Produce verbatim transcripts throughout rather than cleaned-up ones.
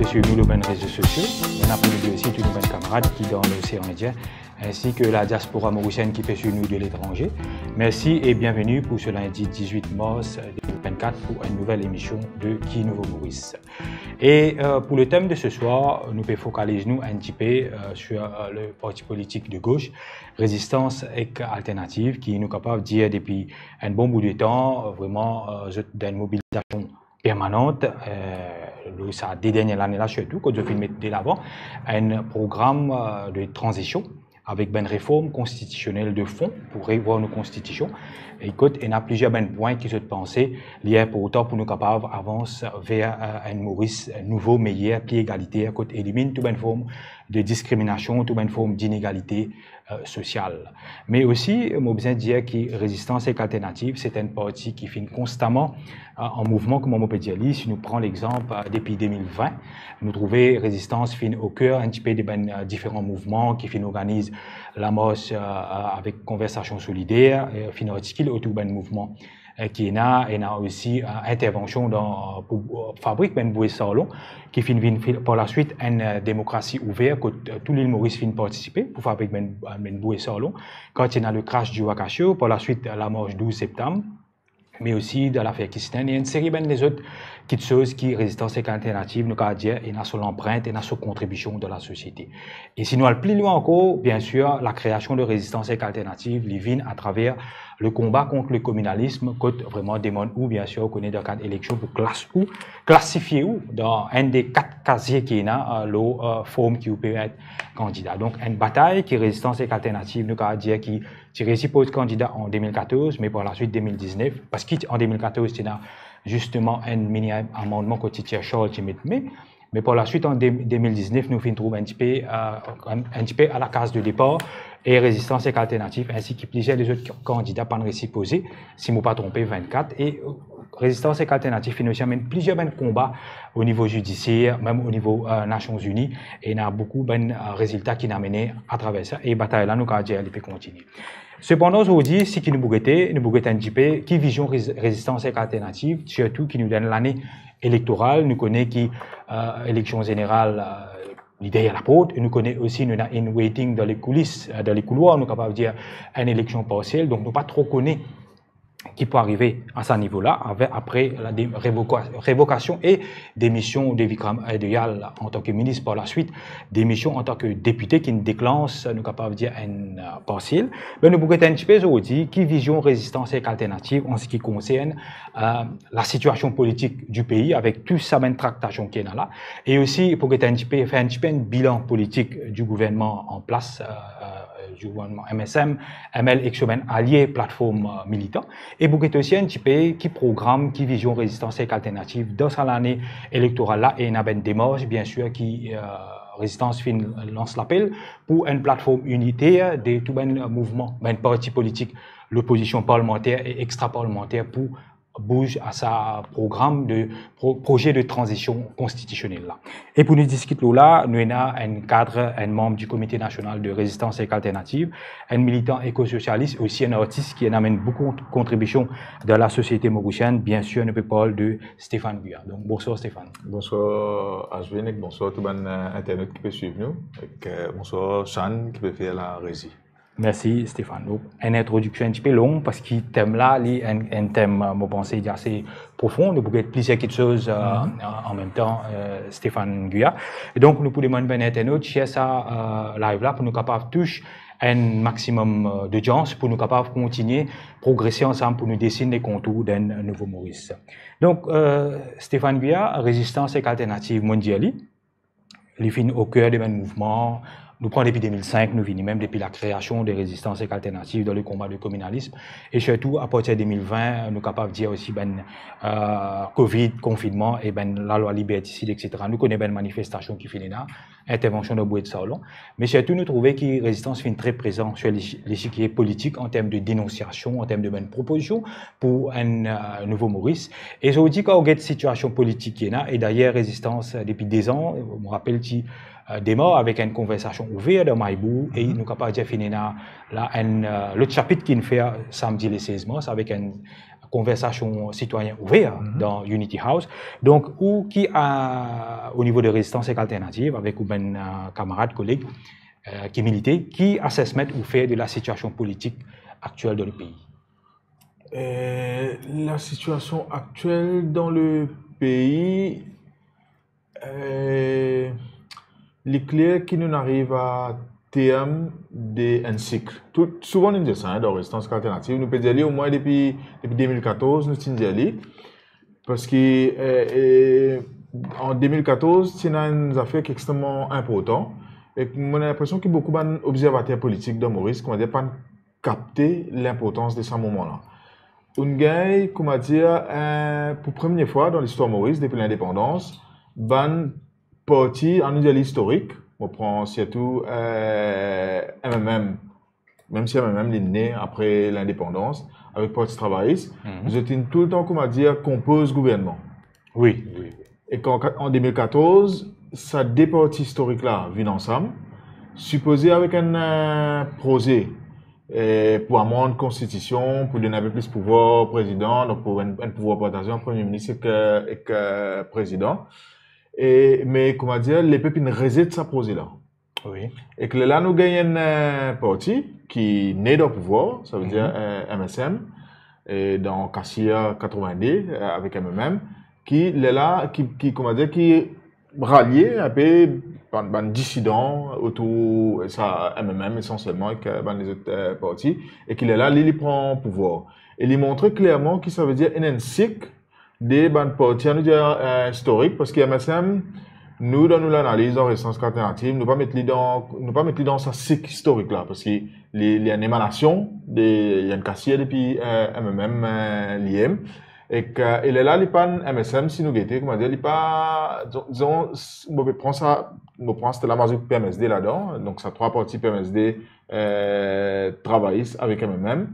swiv nou lor bann rezo sosio. Enn apre midi osi tou nou bann kamarad ki dan Losean Indien, ainsi que la diaspora mauricienne qui peut suivre nous de l'étranger. Merci et bienvenue pour ce lundi dix-huit mars deux mille vingt-quatre pour une nouvelle émission de Qui Nouvo Moris. Et euh, pour le thème de ce soir, nou pe fokaliz nou un petit peu euh, sur euh, le parti politique de gauche, Résistance ek Alternative, ki nou kapav dir depi un bon bout de tan, euh, vraiment, euh, zot dan une mobilisation permanente, euh, lor sa de dernie lane la sirtou, kot zot finn met de lavan un programme euh, de transition avec bann reform konstitisionel de fon pour revoir nou konstitision. E kot ena plizier bann pwin ki zot panse li inportan pour nou kapav avans ver euh, un Moris nouvo, meyer, pli egaliter, kot elimin tou bann form de diskriminasion, tou bann form d'inégalité euh, sosial. Me osi, mo bizin dir ki Résistance ek Alternative, se un parti ki finn konstaman euh, an mouvman, kouma mo pe dir li. Si nou pran lexanp euh, depi deux mille vingt, nou trouve Résistance finn au cœur un petit peu de bann euh, différents mouvements ki finn organiz lamars euh, euh, avec Conversation Solidaire, euh, finn artikil otour bann mouvman euh, ki ena, ena osi euh, intervention dan, euh, pour euh, fabrik bann bouet salon, ki finn vinn fi- par la suite une euh, démocratie ouverte kot euh, tou Lil Moris finn partisipe pour fabrik bann euh, bann bouet salon. Kan ti ena le crash du Wakasio, par la suite euh, lamars douze septam, me osi dan lafer Kisten e enn seri bann lezot kitsoz ki Résistance ek Alternative, nou kapav dir, ena so lanprint, ena so kontribision dan lasosiete. E si nou al pli lwin ankor, bien sûr, la création de Résistance ek Alternative, li vinn atraver le combat contre le communalisme, kot vraiment demann ou, bien sûr, ou kone dan kad eleksion pour klas ou, klasifie ou dan enn de kat kazie ki ena euh, lor euh, form ki ou pe et kandida. Donk, enn batay ki Résistance ek Alternative, nou kapav dir ki ti resi poz kandida an deux mille quatorze, me par la suite deux mille dix-neuf, parski an deux mille quatorze, ti ena zisteman enn mini amandman kot ti Tir Charles ti met, me, me par la suite, an deux- deux mille dix-neuf, nou finn trouv un petit peu, euh, un, un petit peu à la case de départ, e Résistance ek Alternative, ainsi ki plizier lezot kandida pa'nn resi poze, si mo pa tronpe, vingt-quatre, e euh, Résistance ek Alternative finn osi amenn plizier bann konba o nivo zidisier, mem o nivo euh, Nations Unies, e ena boukou bann euh, rezilta ki inn amene atraver sa, e batay la, nou kapav dir, li pe kontinie. Sepandan, zordi, seki nou pou gete, nou pou gete un petit peu ki vizion Réz- Résistance ek Alternative, sirtou ki nou dan lane elektoral, nou kone ki euh, eleksion zeneral euh, li deryer laport, e nou kone osi nou ena enn waiting dan lekoulis, euh, dan lekoulwar, nou kapav dir enn eleksion parsiel, donk nou pa tro kone ki pou arive a sa nivo la, ave- apre la de- revoka- revokasion e demision de Vikram Dayal antan ki minis, par la suite demision antan ki depite, ki deklanse, nou kapav dir, enn euh, parsiel. Me nou pou gete un petit peu zordi ki vizion Résistance ek Alternative an seki konsern euh, la situation politique du pays avec tou sa bann traktasion ki ena la, e osi pou gete un petit peu, fer un petit peu un bilan politique du gouvernement en place, euh, euh, du gouvernement M S M, M L ek so bann alie platform euh, militan, e pou gete osi un petit peu ki program, ki vizion Résistance ek Alternative dan sa lane elektoral la, e ena bann demars, bien sûr, ki euh, Résistance finn lans lapel pour enn platform initer de tou bann mouvman, bann parti politik, lopozision parlimanter e extra-parlimanter, pour bouz a sa program de pro- proze de transision konstitisionel la. E pou nou diskit lor la, nou ena enn kad, enn manm du Comité National de Résistance ek Alternative, enn militan ekososialis, osi enn artis ki inn amenn boukou kont- kontribision dan lasosiete morisienn. Bien sûr, nou pe parl de Stéphane Guya. Donk, bonswar Stéphane. Bonswar Ashwin ek bonswar tou bann euh, internautes ki pe swiv nou. Ek euh, bonswar Shan ki pe fer la rezi. Mersi Stéphane. Donk, enn introdiksion enn tipe long, parski tem la, li enn, enn tem, euh, mo panse, li ase profon. Nou pou get plizier kiksoz euh, an, an mem tan, euh, Stéphane Guya. E donk, nou pou demann bann internaut share sa euh, live la pou nou kapav tous enn maximum euh, d'audience, pou nou kapav kontigne progrese ansam, pou nou desin le kontour d'enn nouvo Moris. Donk, euh, Stéphane Guya, Résistance ek Alternative, mo'nn dir li, li finn au cœur de bann mouvman. Nou pran depi deux mille cinq, nou vini mem depi la création de Résistance ek Alternative dans le combat de communalisme. E sirtou, apartir deux mille vingt, nou kapav dir osi bann euh, covid, konfinnman, e bann lalwa liberticide, et cetera. Nou kone bann manifestasion ki finn ena, intervension dan bouet salon. Me sirtou, nou trouve ki Résistance finn tre prezan sur l'ech- l'echikiye politik an term de denonsiasion, an term de bann propozision pour enn euh, nouvo Moris. E zordi, kan ou get sitiasion politik ki ena, e dayer Résistance euh, depi de zan, mo rapel ti euh, demar avek enn konversasion ouver dan Maibou, e nou kapav dir finn ena la enn euh, lot sapit ki'nn fer samdi le seize mars avek enn konversasion sitwayen ouver dan Unity House. Donk, ou ki a, o nivo de Rezistans ek Alternativ, avek ou bann, eh, kamarad, koleg, eh, ki milite, ki assessment ou fer de la sitiasion politik aktiel dan le pei? Eh, la sitiasion aktiel dan le pei, eh, li kler ki nou ariv a term de enn sik. Tou, souvan nou dir sa, en, dan Rezistans ek Alternativ, nou pe dir li omwin depi, depi de mil katorz, nou ti dir li. Parski, eh, eh, an de mil katorz, ti ena enn zafer ki extreman inportan, e mo ena linpresion ki boukou bann obzervater politik dan Moris, koumadir, pa'nn kapte linportans de sa moman la. Ou'nn gagn, koumadir, eh, pou premie fwa dan listwar Moris, depi lindepandans, bann parti, annou dir li istorik, mo pran sirtou, eh, M M M, mem si M M M li ne apre lindepandans, avek Parti Travayis, zot inn toultan, koumadir, konpoz gouvernman. Wi, wi, wi. E kan, an de mil katorz, sa de parti istorik la vinn ansam, sipoze avek enn, eh, proze, eh, pou amand konstitision, pou donn enn pe plis pouvwar prezidan, donk pou enn, enn pouvwar partaze ant premie minis ek, eh, ek, eh, prezidan. E, me, koumadir, lepep inn rezet sa proze la. Wi. Ek lerla nou gagn enn, eh, parti ki ne dan pouvwar, savedir, eh, M S M, e dan Kasier katrevinde, eh, avek M M M, ki lerla, ki, ki, koumadir, ki ralie enn pe bann, bann disidan otour sa M M M esansielman ek, eh, bann lezot, eh, parti, e ki lerla, li, li pran pouvwar. E li montre klerman ki savedir enn, enn sik de bann parti, annou dir, eh, istorik, parski M S M, nou, dan nou lanaliz, dan Rezistans Alternativ, nou pa met li dan, nou pa met li dan sa sik istorik la, parski li, li enn emanasion de, li enn Kasier depi, eh, M M M, eh, li ye. Ek, eh, e lerla, li pa'nn M S M, si nou gete, koumadir, li pa, dizon, dizon, s-, mo pe pran sa, mo pran sa la, mo azout P M S D ladan, donk sa trwa parti P M S D, eh, Travayis avek M M M.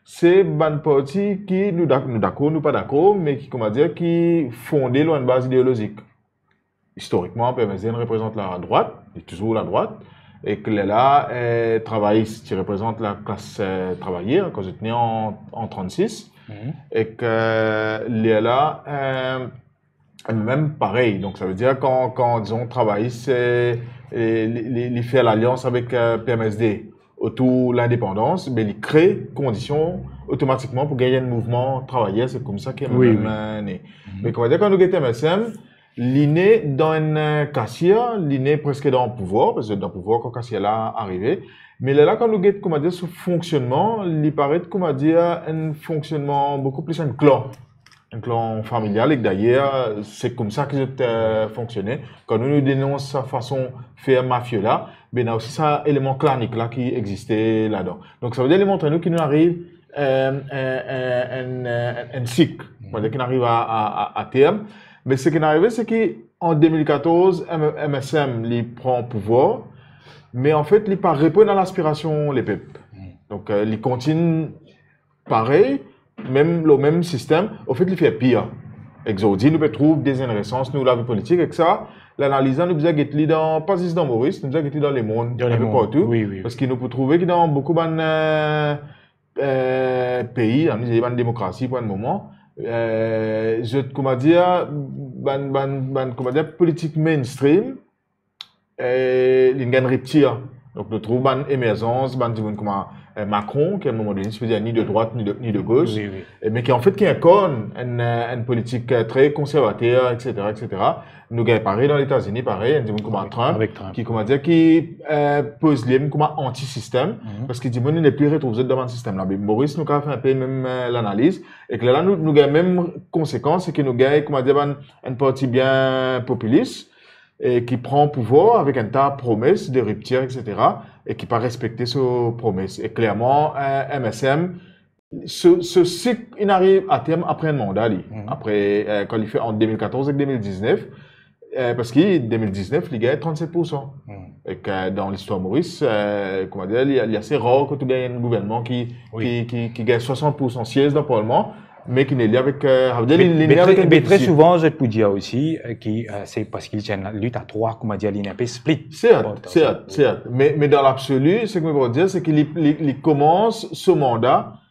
Se bann parti ki nou dak-, nou dakor, nou pa dakor, me ki, koumadir, ki fonde lor enn baz ideolozik. Istorikman, P M S D inn reprezant ladrwat, li touzour ladrwat, ek lerla, eh, Travayis ti reprezant laklas, eh, travayer, kan zot ne an, an trannsis, ek, eh, lerla, eh, mem parey. Donk, savedir kan, kan, dizon, Travayis, eh, eh, li, li, li fer lalians avek, eh, P M S D otour lindepandans, be li kre kondision otomatikman pou gagn enn mouvman travayer, se koumsa ki M M M, wi, wi, eh, ne. Me koumadir, kan nou get M S M, li ne dan enn, eh, Kasier, li ne preske dan pouvwar, parski dan pouvwar kan Kasier la arive. Me lerla, kan nou get, koumadir, so fonksionnman, li paret, koumadir, enn fonksionnman boukou plis enn klan. Enn klan familial, ek dayer, se koumsa ki zot, eh, fonksione. Kan nou, nou denons sa fason fer mafie la, be ena osi sa eleman klanik la ki existe ladan. Donk, savedir, li montre nou ki nou ariv, eh, eh, eh, enn, eh, enn sik, savedir ki nou ariv a, a, a, a term. Me seki arive, se ki an de mil katorz, M-, M S M, li pran pouvwar, me anfet, li pa reponn a laspirasion lepep. Donk, eh, li kontign parey, mem lor mem sistem, anfet, li fer pir. Ek zordi, nou pe trouv dezennresans nou lavi politik, ek sa, lanaliz la, nou bizin get li dan, pa zis dan Moris, nou bizin get li dan lemond, enn pe partou, wi, wi, parski nou pou trouve ki dan boukou bann, eh, eh, pei, annou dir bann demokrasi pou enn moman, eh, zot, koumadir, bann, bann, bann, koumadir, politik mainstream, eh, li gagn riptir. Donk, nou trouv bann emerzans, bann dimoun kouma, eh, Macron, ki a enn moman done, ti pe dir ni de drwat, ni de, ni de gos, wi, wi, eh, me ki anfet ki inkorn enn, eh, enn politik, eh, tre konservater, et cetera, et cetera. Nou gagn parey dan Letazini, parey, enn dimoun kouma Trump, avek Trump, ki, koumadir, ki, eh, poz li kouma anti-sistem, parski dimoun nepli retrouv zot dan bann sistem la. Me Moris, nou kapav fer enn pe mem, eh, lanaliz, ek lerla, nou, nou gagn mem konsekans, se ki nou gagn, koumadir, bann, enn parti bien popilis, e ki pran pouvwar avek enn ta promes de riptir, et cetera, e ki pa respekte so promes. E klerman, eh, M S M, so, so sik inn ariv a term apre enn manda li. Apre, eh, kan li fer ant de mil katorz ek de mil diznef, eh, parski de mil diznef, li gagn trannset poursan. Ek, eh, dan listwar Moris, eh, koumadir, li, li ase rar ki ou gagn enn gouvernman ki, wi, ki, ki, ki gagn swasant poursan siez dan parlman, me ki ne li avek, eh, savedir, be, li, li be ne tre, avek enn be tre defisi. Souvan, zot pou dir osi, eh, ki, eh, se parski li ti enn lit a trwa, koumadir, li enn pe split. Sert, bon, sert, sert. Me, me dan labsoli, seki mo pou dir, se ki li, li, li koumans so manda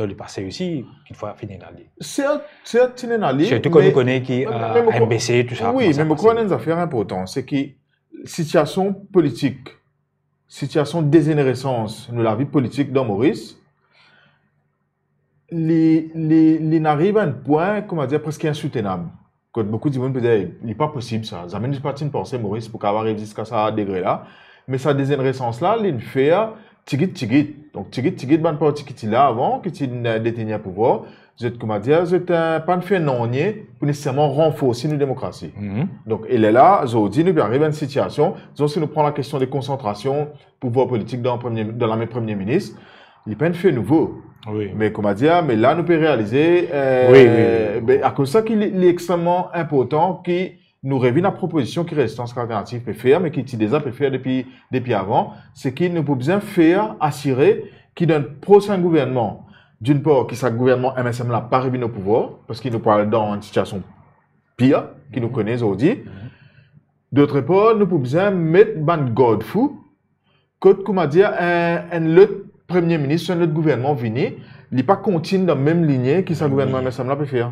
dan lepase osi, kikfwa finn ena li. Sert, sert, ti ena li, sirtou kan nou kone ki, me, eh, me mo krwar, M B C, tou sa, wi, kouma sa me mo krwar pase. Ena enn zafer inportan, se ki sitiasion politik, sitiasion dezeneresans nou lavi politik dan Moris, li, li, li ariv a enn pwin, kouma dir, preske insoutenab. Kot boukou dimoun pe dir, "Li pa posib sa, zame nou pa ti panse Moris pou kapav ariv ziska sa degre la." Me sa dezeneresans la, li'nn fer tigit tigit. Donk tigit tigit bann parti ki ti la avan, ki ti, eh, detenir pouvwar, zot, kouma dir, zot, eh, pa'nn fer nanye pou neseserman ranforsi nou demokrasi. Mhm. Donk, e lerla, zordi, nou pe ariv a enn sitiasion, dizon, si nou pran lakestion de konsantrasion pouvwar politik dan premie, dan lame premie minis, li pa'nn fer nouvo. Wi. Me, kouma dir, me la, nou pe realize, eh, wi, wi, wi, be, akoz sa ki li, li extrememan inportan ki nou revinn a propozision ki Rezistans Alternativ pe fer, me ki ti deza pe fer depi, depi avan, se ki nou pou bizin fer asire ki dan prosin gouvernman, dinn par, ki sa gouvernman M S M la pa revinn o pouvwar, parski nou pou al dan enn sitiasion pir ki nou kone zordi. Mhm. Dot par, nou pou bizin met bann gardfou, kot, kouma dir, enn, enn lot premie minis, enn lot gouvernman vini, li pa kontign dan mem linie ki sa gouvernman M S M la pe fer.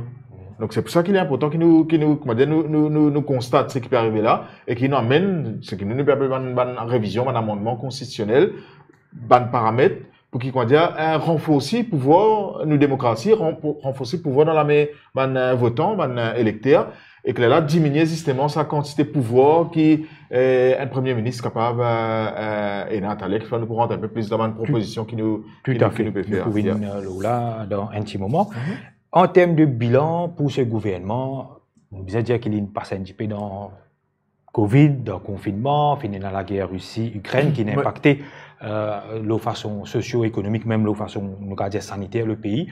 Donk, se pou sa ki li inportan ki nou, ki nou, kouma dir, nou, nou, nou, nou konstat seki pe arive la, e ki nou amenn, seki nou, nou pe apel bann, bann revizion, bann amannman konstitisionel, bann paramet, pou ki, kouma dir, eh, ranforsi pouvwar nou demokrasi, ran-, pou ranforsi pouvwar dan lame bann, eh, votan, bann, eh, elekter, e ki lerla diminie zisteman sa kantite pouvwar ki, eh, enn premie minis kapav, eh, eh, ena. Taler, kikfwa nou pou rant enpe plis dan bann propozision ki nou, ki nou, ki nou pe fer. Tou, tou afe. Nou pou vinn, eh, lor la dan enn ti moman. Mhm. An term de bilan pou se gouvernman, nou bizin dir ki li pas enn tipe dan Covid, dan konfinnman, finn ena lager Risi-Ikrenn ki inn inpakte, eh, lor fason sosio-ekonomik, mem lor fason, nou kapav dir, saniter, lepei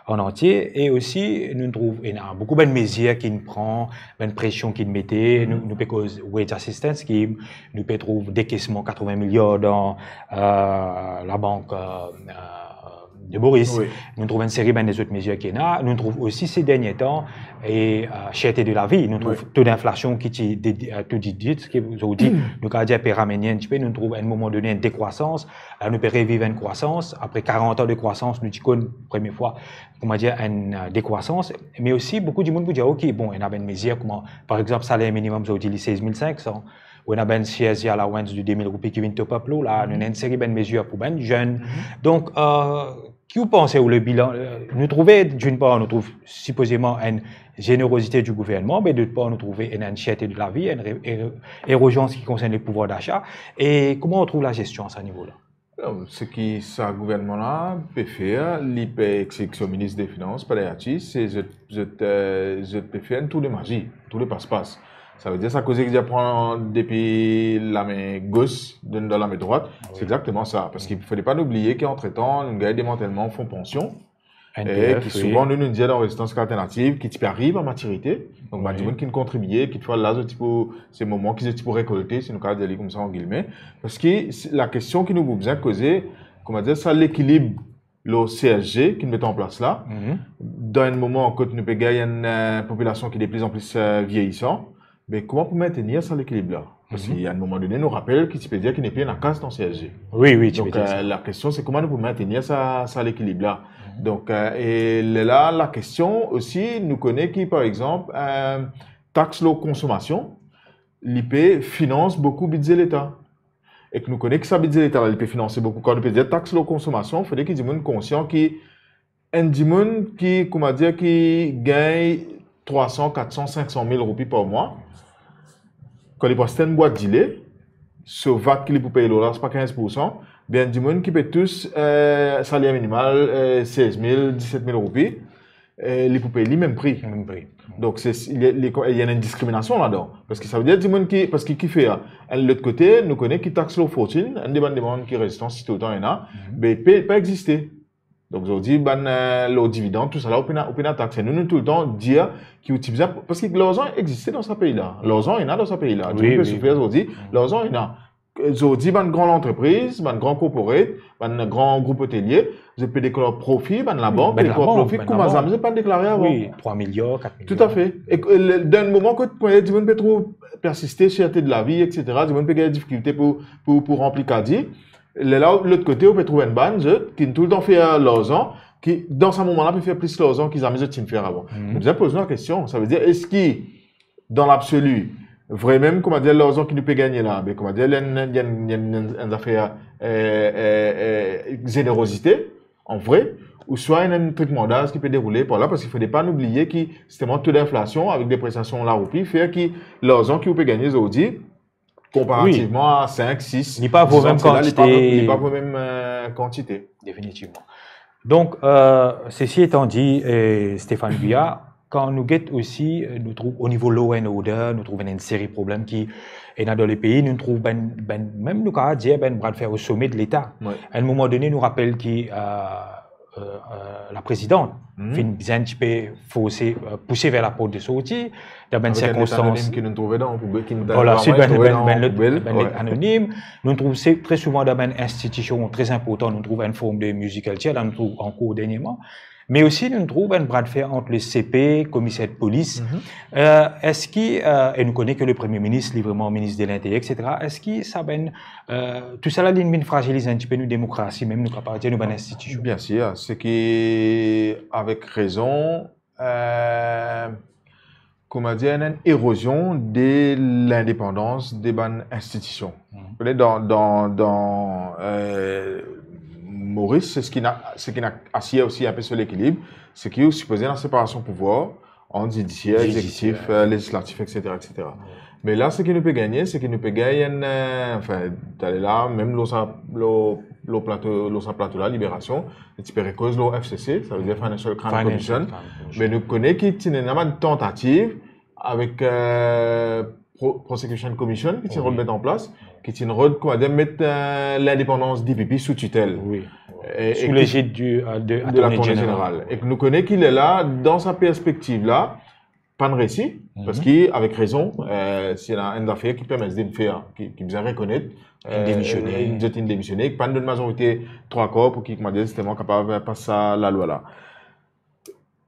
an antie. E osi, nou trouv ena boukou bann mezir ki'nn pran, bann presion ki'nn mete, nou, nou pe koz wage assistance scheme, nou pe trouv dekesman katrevin miliar dan, eh, labank, eh, eh, de Moris. Wi. Nou trouv enn seri bann lezot mezir ki ena. Nou trouv osi se dernie tan, e, eh, cherte de lavi. Nou trouv to dinflasion ki ti de, eh, to didit, ki zordi, nou kapav dir pe ramene enn tipe, nou trouv a enn moman done enn dekrwasans. La, nou pe reviv enn krwasans. Apre karant an de krwasans, nou ti konn, premie fwa, kouma dir, enn, eh, dekrwasans. Me osi, boukou dimoun pou dir, "Ok, bon, ena bann mezir kouma, par exanp, saler minimem zordi, li sez mil sink san." Ou ena bann C S G allowance de de mil roupi ki vinn top up lor la, nou ena enn seri bann mezir pou bann zenn. Mhm. Donk, eh, ki ou panse ou le bilan, eh, nou trouve, d'une part, nou trouv sipozeman enn zenerozite di gouvernman, me d'autre part, nou trouve enn, enn cherte de lavi, enn re-, ero-, erozyon an se ki konsern le pouvwar dasa. E kouma ou trouv lagestion a sa nivo la? Alor, seki sa gouvernman la pe fer, li pe, ek, ek so minis de finans, Padayati, se zot, zot, eh, zot pe fer enn tour de mazi, tour de paspas. Savedir sa koze ki dir pran depi lame gos, donn dan lame drwat, wi, se exakteman sa. Parski fode pa nou bliye ki antretan, nou gagn demantelman fon pansion, N P F, e ki, wi, souvan nou, nou dir dan Rezistans Alternativ ki ti pe ariv a matirite. Donk, bann, wi, dimoun ki'nn kontribie, ki ti pe al la, zot ti pou, se moman ki zot ti pou rekolte, si nou kapav dir li koumsa, an gilme. Parski se lakestion ki nou pou bizin koze, kouma dir sa, lekilib lor C S G ki'nn met an plas la, mhm, dan enn moman kot nou pe gagn enn, eh, popilasion ki de pli an pli, eh, vieyisan, me kouma pou mentenir sa lekilib la? Parski, mhm, a enn moman done, nou rapel ki ti pe dir ki nepli ena kas dan C S G. Wi, wi, ti pe dir sa. Donk, eh, lakestion, se kouma nou pou mentenir sa, sa lekilib la? Mhm. Donk, eh, e lerla, lakestion osi, nou kone ki, par exanp, eh, tax lor konsomasion, li pe finans boukou bidze Leta. Ek nou kone ki sa bidze Leta la, li pe finanse boukou. Kan nou pe dir tax lor konsomasion, fode ki dimoun konsian ki enn dimoun ki, kouma dir, ki gagn trwa san, kat san, sink san mil roupi par mwa, kan li pou aste enn bwat dile, so VAT ki li pou pey lor la, se pa kinz poursan, be enn dimoun ki pe tous, eh, saler minimal, eh, sez mil, diset mil roupi, eh, li pou pey li mem pri. Mem pri. Donk, se, li, li, li ena enn diskriminasion ladan. Parski savedir dimoun ki, parski ki fer, lot kote, nou kone ki tax lor fortin, enn de bann demann ki Rezistans ti toultan ena, mhm, be, pe, pa existe. Donk, zordi, bann, eh, lor dividann, tousala, ou pena, ou pena taxe. Nou, nou toultan dir ki ou ti bizin, parski larzan existe dan sa pei la. Larzan ena dan sa pei la. Wi, dimoun pe, wi, soufer zordi, mhm, larzan ena. Zordi, bann gran lantrepriz, bann gran corporate, bann gran group otelie, zot pe deklar profi, bann labank, wi, bann labank, bann labank, pe deklar profi, kouma zame zot pa'nn deklare avan. Wi, trwa miliar, kat miliar. Toutafe. E, e, le, dan enn moman kot, kot dimoun pe trouv, pe asiste, cherte de lavi, et cetera, dimoun pe gagn difikilte pou, pou, pou ranpli kadi. Lerla, lot kote, ou pe trouv enn bann, zot, ki toultan fer larzan, ki dan sa moman la pe fer plis larzan ki zame zot ti fer avan. Nou bizin poz nou lakestion, savedir, eski dan labsoli, vremem, koumadir, larzan ki nou pe gagne la, be, koumadir, li enn, li enn, li enn, enn, enn zafer, eh, eh, eh, zenerozite, an vre, ouswa ena enn trikmandaz ki pe deroule par la, parski fode pa nou bliye ki, zisteman, to dinflasion avek depresiasion laroupi fer ki larzan ki ou pe gagne zordi, konparativman a sink, sis, Li pa vo dizan mem de la, li pa, kantite. li pa vo mem, eh, kantite. Definitivman. Donk, eh, sesi etan di, eh, Stéphane Vuillat, kan nou get osi, eh, nou trouv o nivo law and order, nou trouv ena enn seri problem ki ena dan lepei, nou trouv bann, bann, mem nou kapav dir bann bra de fer o some de Leta. Wi. A enn moman done, nou rapel ki, eh, eh, eh, laprezidant finn bizin tipe forse, eh, pouse ver laport de sorti, dan bann Avek enn let sirkonstans. anonim ki nou trouve dan, pou, ki nou Voilà, trouve sirtou dan bann, trouve bann, dan bann let, poubel. bann let Wi. anonim. Nou trouv se tre souvan dan bann institision tre inportan, nou trouv enn form de musical chair, la nou trouv ankor derniereman. Me osi, nou trouv enn bra de fer ant le C P, komiser de polis. Eh, eski, eh, e nou kone ki le Premie Minis, li vreman minis de Linterier, et cetera. Eski sa bann, eh, tousala, li vinn fraziliz enn tipe nou demokrasi, mem nou kapav dir nou bann institision? Biensir, se ki avek rezon, eh, koumadir, ena enn erozion de lindepandans de bann institision. Ou kone, dan, dan, dan, eh, Moris, se ki ena, se ki ena asir osi enpe so lekilib, se ki ou sipoze ena separasion pouvwar ant zidisier, Zidisier. egzekitif, eh, lezislatif, et cetera, et cetera. Me la, se ki nou pe gagne, se ki nou pe gagn enn, eh, anfin, taler la, mem lor sa, lor, lor plato, lor sa plato la, Libération, nou ti pe rekoz lor F C C, savedir Financial Crime Financial Commission. Crime Commission. Me nou kone ki ti ena bann tantativ avek, eh, Pro-, Prosecution Commission ki ti Wi. rod met an plas, ki ti rod, koumadir, met, eh, lindepandans D P P sou titel. Wi. E, Sous e ki l'égide du, eh, de de Attorney l'Attorney General. General. E nou kone ki lerla, dan sa perspektiv la, pa'nn resi, Mhm. parski avek rezon, eh, si ena enn zafer ki permet de fer, ki, ki bizin rekonet, Inn eh, demisione. inn, zot inn demisione, pa'nn donn mazorite trwa kar pou ki, koumadir, zisteman kapav pas sa lalwa la.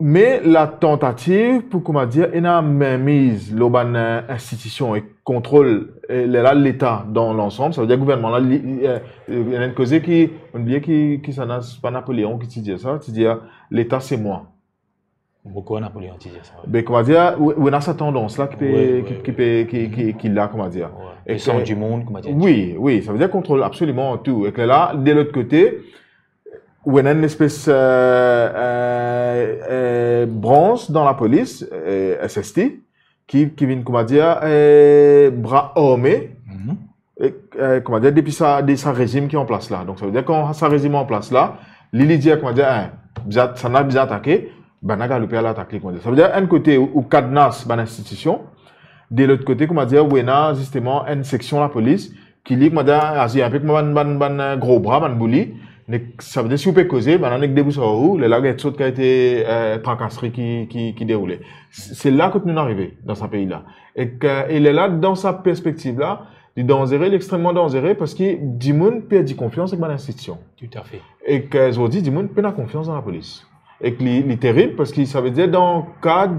Me la tantativ pou, koumadir, ena minmiz lor bann, eh, institision e kontrol, eh, lerla Leta dan lansam, savedir gouvernman la, li, li, eh, eh, ena enn koze ki, mo bliye ki, kisannla, pa Napoleon ki ti dir sa, ti dir, "Leta se mwa." Mo krwar Napoleon ti dir sa, wi. Be, koumadir, ou, ou ena sa tandans la ki pe, Wi, wi, ki, ki wi. pe, ki, ki, Mhm. ki la, koumadir. Wi. E Pe santi ke dimoun, koumadir. Wi, wi, savedir kontrol absoliman tou. E ke la, de lot kote, ou ena enn espes, eh, eh, eh, brans dan lapolis, eh, S S T, ki, ki vinn, koumadir, eh, bra arme, Mhm. e, eh, koumadir, depi sa, de sa rezim ki an plas la. Donk, savedir, kan sa rezim an plas la, li, li dir, koumadir, eh, bizin, sannla bizin atake, bann la galoupe al atak li, koumadir. Savedir, enn kote, ou, ou kadnas bann institision, de lot kote, koumadir, ou ena, zisteman, enn seksion lapolis, ki li, koumadir, azir enpe kouma bann, bann, bann, eh, gro bra, bann bouli, nek, savedir, si ou pe koze, bann la nek debout ar ou, lerla gagn sort kalite, eh, trakasri ki, ki, ki deroule. Se, se la kot nou arive dan sa pei la. E ke, e lerla, dan sa perspektiv la, li danzere, li extrememan danzere, parski dimoun perdi konfians ek bann institision. Toutafe. E ke zordi, dimoun pena konfians dan lapolis. E ke li, li terib, parski savedir dan kad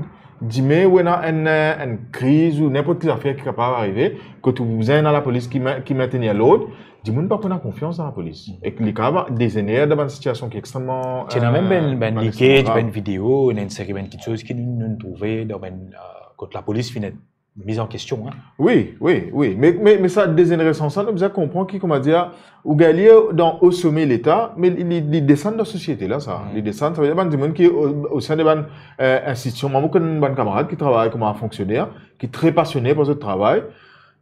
dime ou ena enn, enn kriz ou ninport ki zafer ki kapav arive, kot ou bizin ena lapolis ki min-, ki mintenir lord, dimoun pa pena konfians dan lapolis. E ke li kapav dezener dan bann sitiasion ki extrememan, Ti ena mem eh, bann, bann bann leakage, extrememan grav. bann video, ena enn seri bann kiksoz ki nou, nou trouve dan bann, eh, kot lapolis finn et miz an kestion, hein. Wi, wi, wi. Me, me, me sa dezeneresans la, nou bizin konpran ki, koumadir, ou gagn li dan o some Leta, me li, li, li desann dan sosiete la, sa. Mm. Li desann, savedir bann dimoun ki o, o sein de bann, eh, institision. Mwa, mo konn bann kamarad ki travay kouma fonksioner, ki tre pasione par zot travay.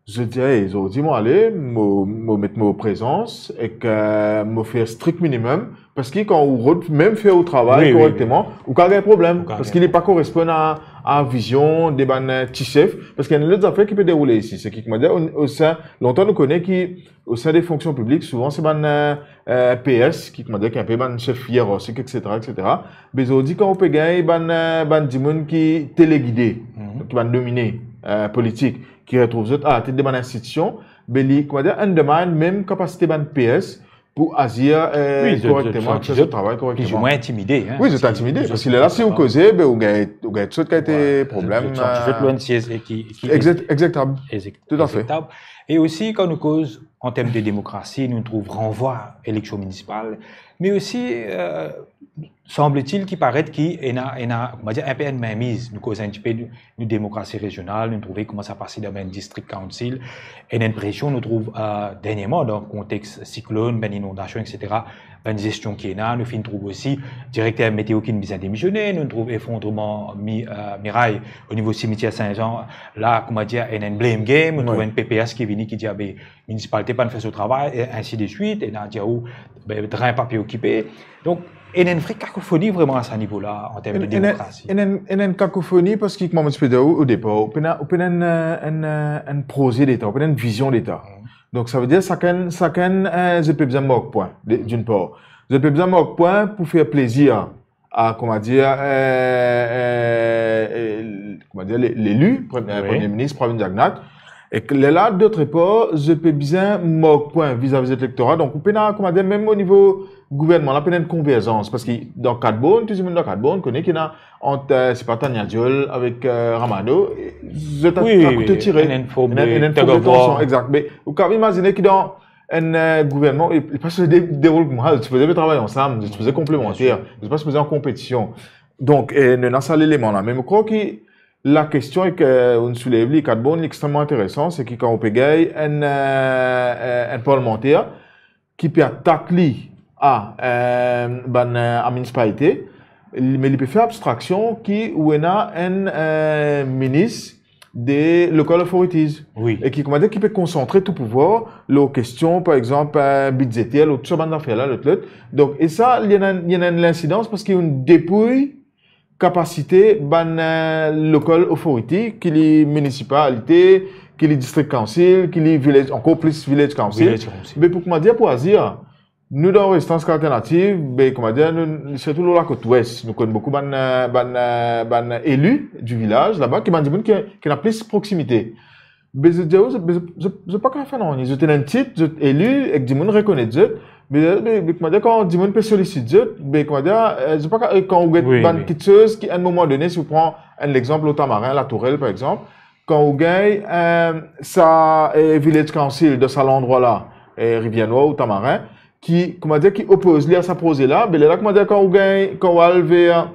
Zot dir, "Ey, zordi mo ale, mo, mo met mo prezans ek, eh, mo fer strik minimem." Parski kan ou rod mem fer ou travay Wi, wi, wi. korekteman, ou kapav gagn problem. Ou kapav Parski gagn li pa koresponn a, a vizion de bann, eh, ti sef. Parski enn lot zafer ki pe deroule isi, se ki, koumadir, o, o sein, lontan nou kone ki o sein de fonksion piblik, souvan se bann, eh, eh, P S ki, koumadir, ki enpe bann sef ierarkik, et cetera, et cetera. Me zordi, kan ou pe gagn bann, eh, bann dimoun ki telegide, Mhm. ki bann nomine, eh, politik, ki retrouv zot alatet de bann institision, be li, koumadir, undermine mem kapasite bann P S pou azir, eh, Wi, zot, zot korekteman, santi fer zot zot travay korekteman. pli ou mwin intimide, hein, Wi, zot parski intimide, zot parski lerla, si ou pa koze, be, ou gagn, ou gagn sot kalite Voilà, problem, zot, zot santi zot eh, lwin siez e ki, ki Exact, exact. Exact. Toutafe. Exact. E osi, kan nou koz an term de demokrasi, nou trouv ranvwa eleksion minisipal, me osi, eh, sanble-t-il ki paret ki ena, ena, kouma dir, enpe enn minmiz. Nou koz enn tipe nou, nou demokrasi rezional, nou trouve kouma sa pase dan bann district council, ena enn presion nou trouv, eh, dernierman dan kontex siklonn, bann inondasion, et cetera, bann zestion ki ena, nou finn trouv osi direkter meteo ki bizin demisione, nou trouv efondreman mi-, eh, miray o nivo simitier Saint-Jean, la, kouma dir, ena enn blame game, nou trouv enn P P S ki vini ki dir, "Ah be, minisipalite pa'nn fer so travay," e ainsi de suite, ena dir ou, be, drin pa pe okipe. Donk, ena enn vre kakofoni vreman a sa nivo la, an term de demokrasi. Ena enn, ena enn kakofoni parski, kouma mo ti pe dir ou o depar, ou pena, ou pena enn, eh, enn, eh, enn proze deta, ou pena enn vizion deta. Donk, sa ve dir, sakenn, sakenn, eh, zot pe bizin mark pwin, de, d'une part. Zot pe bizin mark pwin pou fer plezir a, kouma dir, eh, eh, eh, kouma dir, le-, leli, pre-, eh, Premie Minis Pravind Jugnauth. Ek lerla, d'autre part, zot pe bizin mark pwin vizavi zot lektora. Donk, ou pena, kouma dir, mem o nivo gouvernman la, pena enn konverzans. Parski dan kat born, tou dimoun dan kat born kone ki ena ant, eh, se pa Tania Diol avek, eh, Ramanot, zot a, a kouto tire. Ena enn form de tug of war. Ena enn, ena enn form de tansion, exakt. Me ou kav imazine ki dan enn, eh, gouvernman, li, li pa sipoze de-, deroul koumsa, li sipoze travay ansam, li sipoze konplemanter, li pa sipoze an konpetision. Donk, eh, nou ena sa leleman la. Me mo krwar ki lakestion ek, eh, ou'nn soulev li, kat born, li extrememan interesan, se ki kan ou pe gagn enn, eh, eh, enn parlmanter ki pe atak li a, eh, bann, eh, a minisipalite, li, me li pe fer abstraksion ki ou ena enn, eh, minis de local authorities. Wi. E ki, kouma dir, ki pe konsantre tou pouvwar lor kestion, par exanp, eh, bidzeter, lor tou sa bann zafer la, lot, lot. Donk, e sa, li ena, li ena enn linsidans parski ou depouy kapasite bann, eh, local authority, ki li minisipalite, ki li district council, ki li village, ankor plis village council. Village council. Me pou, kouma dir, pou azir, nou dan Rezistans Ek Alternativ, be, kouma dir, nou, sirtou lor lakot Wes, nou konn boukou bann, eh, bann, eh, bann eli di vilaz laba, ki bann dimoun ki, ki ena plis proksimite. Be zot dir, zot, zot, zot, zot pa kapav fer nanye. Zot ena enn tit, zot eli, ek dimoun rekonet zot. Be, be, be, kouma dir, kan dimoun pe solisit zot, be, kouma dir, eh, zot pa ka-, eh, kan ou get bann kiksoz ki, a enn moman done, si ou pran enn lexanp, lor Tamarin, Latourelle, par exanp, kan ou gagn, eh, sa, eh, village council dan sa landrwa la, eh, Rivière Noire ou Tamarin, ki, kouma dir, ki opoz li a sa proze la, be lerla, kouma dir, kan ou gagn, kan ou al ver,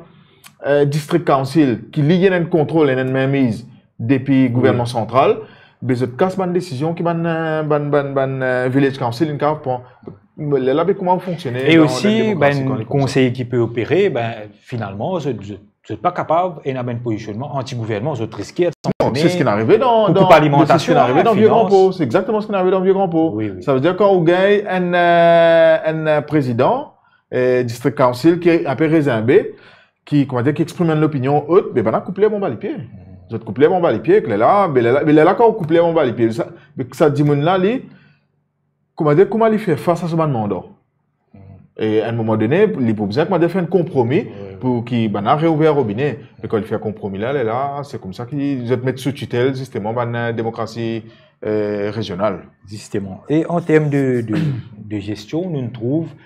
eh, district council, ki li ena enn kontrol, ena enn minmiz depi gouvernman santral, be zot kas bann desizion ki bann, eh, bann, bann, bann, eh, village council inn kapav pran. Lerla, be kouma ou fonksione dan, dan demokrasi kan li koumsa? E osi, bann konsey ki pe opere, be, finalman, zot, zot, zot pa kapav ena bann pozisionnman anti-gouvernman, zot riske... Non, se seki inn arive dan, dan, se seki inn arive dan Vieux Grand Port. Se exakteman seki inn arive dan Vieux Grand Port. Wi, wi. Sa ve dir kan ou gagn enn, eh, enn, eh, prezidan, eh, district council ki enpe rezinbe, ki, kouma dir, ki exprim enn lopinion ot, be bann la koup lerb anba lipie. Zot koup lerb anba lipie, ek lerla, be lerla, be lerla kan ou koup lerb anba lipie, sa, be sa dimoun la, li, kouma dir, kouma li fer fas a so bann manda? E a enn moman done, li pou bizin, kouma dir, fer enn konpromi pou ki bann la reouver robine. Me kan li fer konpromi la, lerla, se koumsa ki zot met sou titel, zisteman, bann, eh, demokrasi, eh, rezional. Zisteman. E an term de, de, de zestion, nou trouv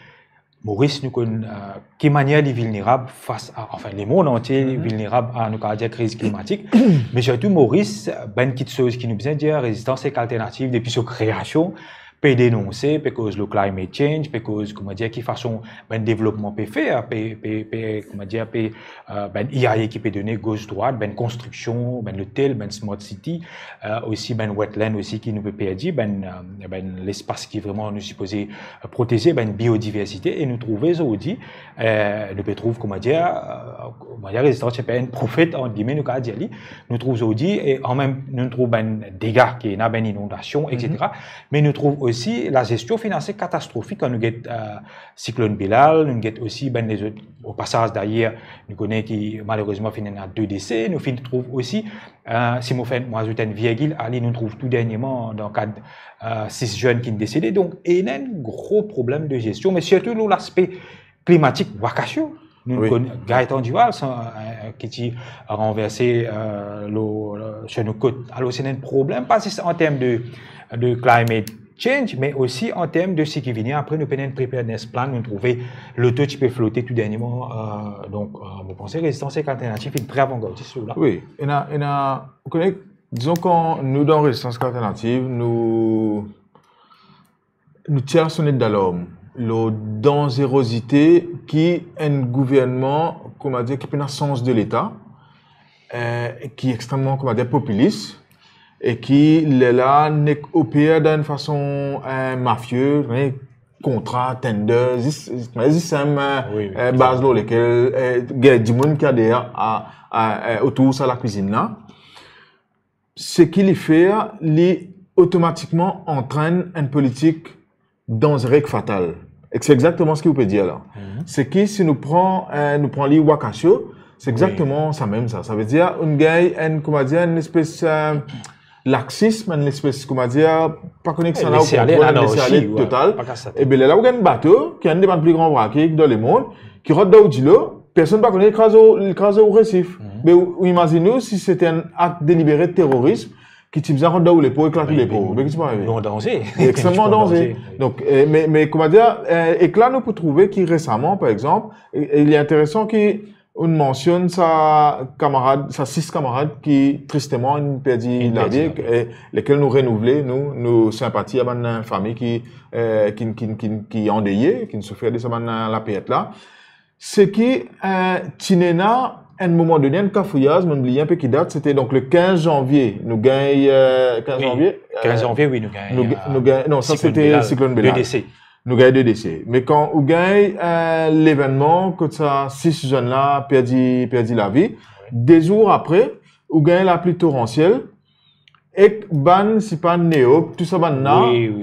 Moris, nou konn, eh, ki manier li vilnerab fas a, anfin, lemond antie vilnerab a, nou kapav dir, kriz klimatik. Me sirtou Moris, bann kiksoz ki nou bizin dir, Rezistans Ek Alternativ, depi so kreasion, pe denonse, pe koz lor climate change, pe koz, kouma dir, ki fason bann devlopman pe fer, pe, pe, pe, kouma dir, pe, eh, bann I A E ki pe done gos drwat, bann konstriksion, bann lotel, bann smart city, eh, osi bann wetland osi ki nou pe perdi, bann, eh, bann lespas ki vreman nou sipoze, eh, proteze, bann biodiversite, e nou trouve zordi, eh, nou pe trouv, kouma dir, eh, kouma dir, Rezistans se pa enn profet, ant gime, nou kapav dir li, nou trouv zordi, e an mem, nou trouv bann dega ki ena, bann inondasion, et cetera. Me nou trouv osi lazestion finansier katastrofik kan nou get, eh, siklonn Belal, nou get osi bann lezot, o pasaz dayer, nou kone ki malerezman finn ena de dese, nou finn trouv osi, eh, si mo fer, mo azout enn virgil, ale, nou trouv tou dernierman dan kad, eh, sis zenn ki'nn desede. Donk, ena enn gro problem de zestion, me sirtou lor laspe klimatik, wakasion. Nou konn Gaëtan Dural, sa, eh, ki ti ranverse, eh, lor, lor, sir nou kot. Alor, se enn problem, pa zis an term de, de climate change, me osi an term de seki vini apre. Nou pena enn preparedness plan, nou trouve loto ti pe flote tou dernierman, eh, donk, eh, mo panse Rezistans Ek Alternativ inn tre avangardis lor la. Wi, ena, ena, ou kone, dizon kan nou dan Rezistans Ek Alternativ, nou, nou tir lasonet dalarm. Lor danzerozite ki enn gouvernman, kouma dir, ki pena sans de Leta, eh, ki extrememan, kouma dir, popilis, e ki lerla nek oper dan enn fason, eh, mafie, nek kontra, tender, zis, zis, zis enn, eh, baz lor lekel, eh, gagn dimoun ki ader a, a, eh, otour sa lakwizinn la. Seki li fer, li otomatikman antrenn enn politik danzere ek fatal. E se exakteman seki ou pe dir la. Seki si nou pran, eh, nou pran li ou Akasio, se exakteman sa mem sa. Savedir, ou gagn enn, kouma dir, enn espes, eh, laksism, enn espes, kouma dir, pa kone ki sa la, ou konpran, enn lese ale total. Ebe, lerla ou gagn enn bato, ki enn de bann pli gran vrake dan lemond, ki rant dan ou dilo, personn pa kone, li kraz ou, li kraz ou resif. Me ou, ou imazinn ou si sete enn akt delibere terorism, ki ti bizin rant dan ou lepo, eklat ou lepo. Me ki ti pou arive? Nou an danze. Extrememan an danze. Donk, eh, me, me kouma dir, eh, ek la nou pou trouve ki resaman, par exanp, e, e li interesan ki ou mansionn sa kamarad, sa sis kamarad ki tristeman inn perdi lavi, e lekel nou renouvle, nou, nou sinpati a bann fami ki, eh, ki, ki, ki, ki andeye, ki inn soufer de sa bann lapert la. Seki, eh, ti ena enn moman done, enn kafouyaz, mo'nn bliye enpe ki dat, sete donk le kinz zanvie, nou gagn, eh, kinz zanvie, kinz zanvie, wi, nou gagn, nou, eh, nou gagn, non, sa sete Siklonn Belal. Siklonn Belal. De dese. Nou gagn de dese. Me kan ou gagn, eh, levennman kot sa sis zenn la perdi, perdi lavi, de zour apre, ou gagn lapli toransiel, ek bann, sipa, NEOC, tou sa bann la,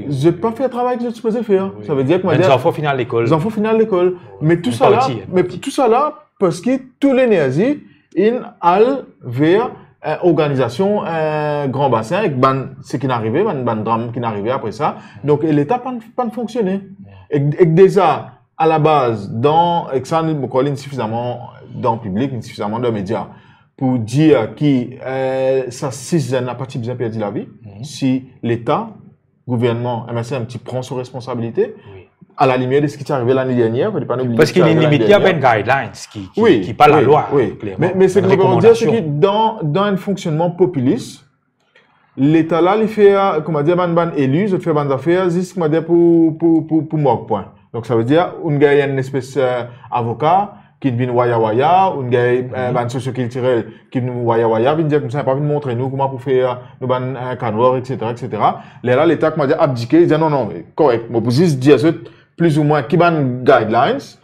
zot pa fer travay ki zot sipoze fer. Savedir, kouma dir, zanfan fini al lekol. Zanfan fini al lekol. Me tou sa la, me tou sa la, parski tou lenerzi inn al ver, eh, organizasion, eh, Gran Basin, ek bann, seki inn arive, bann, bann dram ki inn arive apre sa. Donk, e Leta pa'nn, pa'nn fonksione. Ek, ek deza, alabaz, dan, ek sa, nou, mo krwar linn sifizaman dan piblik, linn sifizaman dan media, pou dir ki, eh, sa sis zenn la pa ti bizin perdi lavi, si Leta, gouvernman, MSM ti pran so responsabilite, a la limier de seki ti arive lane dernier, fode pa nou bliye seki ti arive lane dernier. Parski li limit li avek enn guidelines ki, ki, ki pa lalwa, klerman. Me, me seki mo pe dir, seki dan, dan enn fonksionnman popilis, Leta la, li fer, kouma dir, bann, bann eli, zot fer bann zafer, zis, kouma dir, pou, pou, pou, pou mark pwin. Donk, savedir, ou gagn enn espes, eh, avoka ki vinn waya-waya, ou gagn, eh, bann sosio-kiltirel ki vinn waya-waya, vinn dir koumsa, pa vinn montre nou kouma pou fer, eh, nou bann, eh, kanwar, etsetera, etsetera. Lerla, Leta, kouma dir, abdike, li dir, "Non, non, me korek, mo pou zis dir zot plizoumwin ki bann guidelines,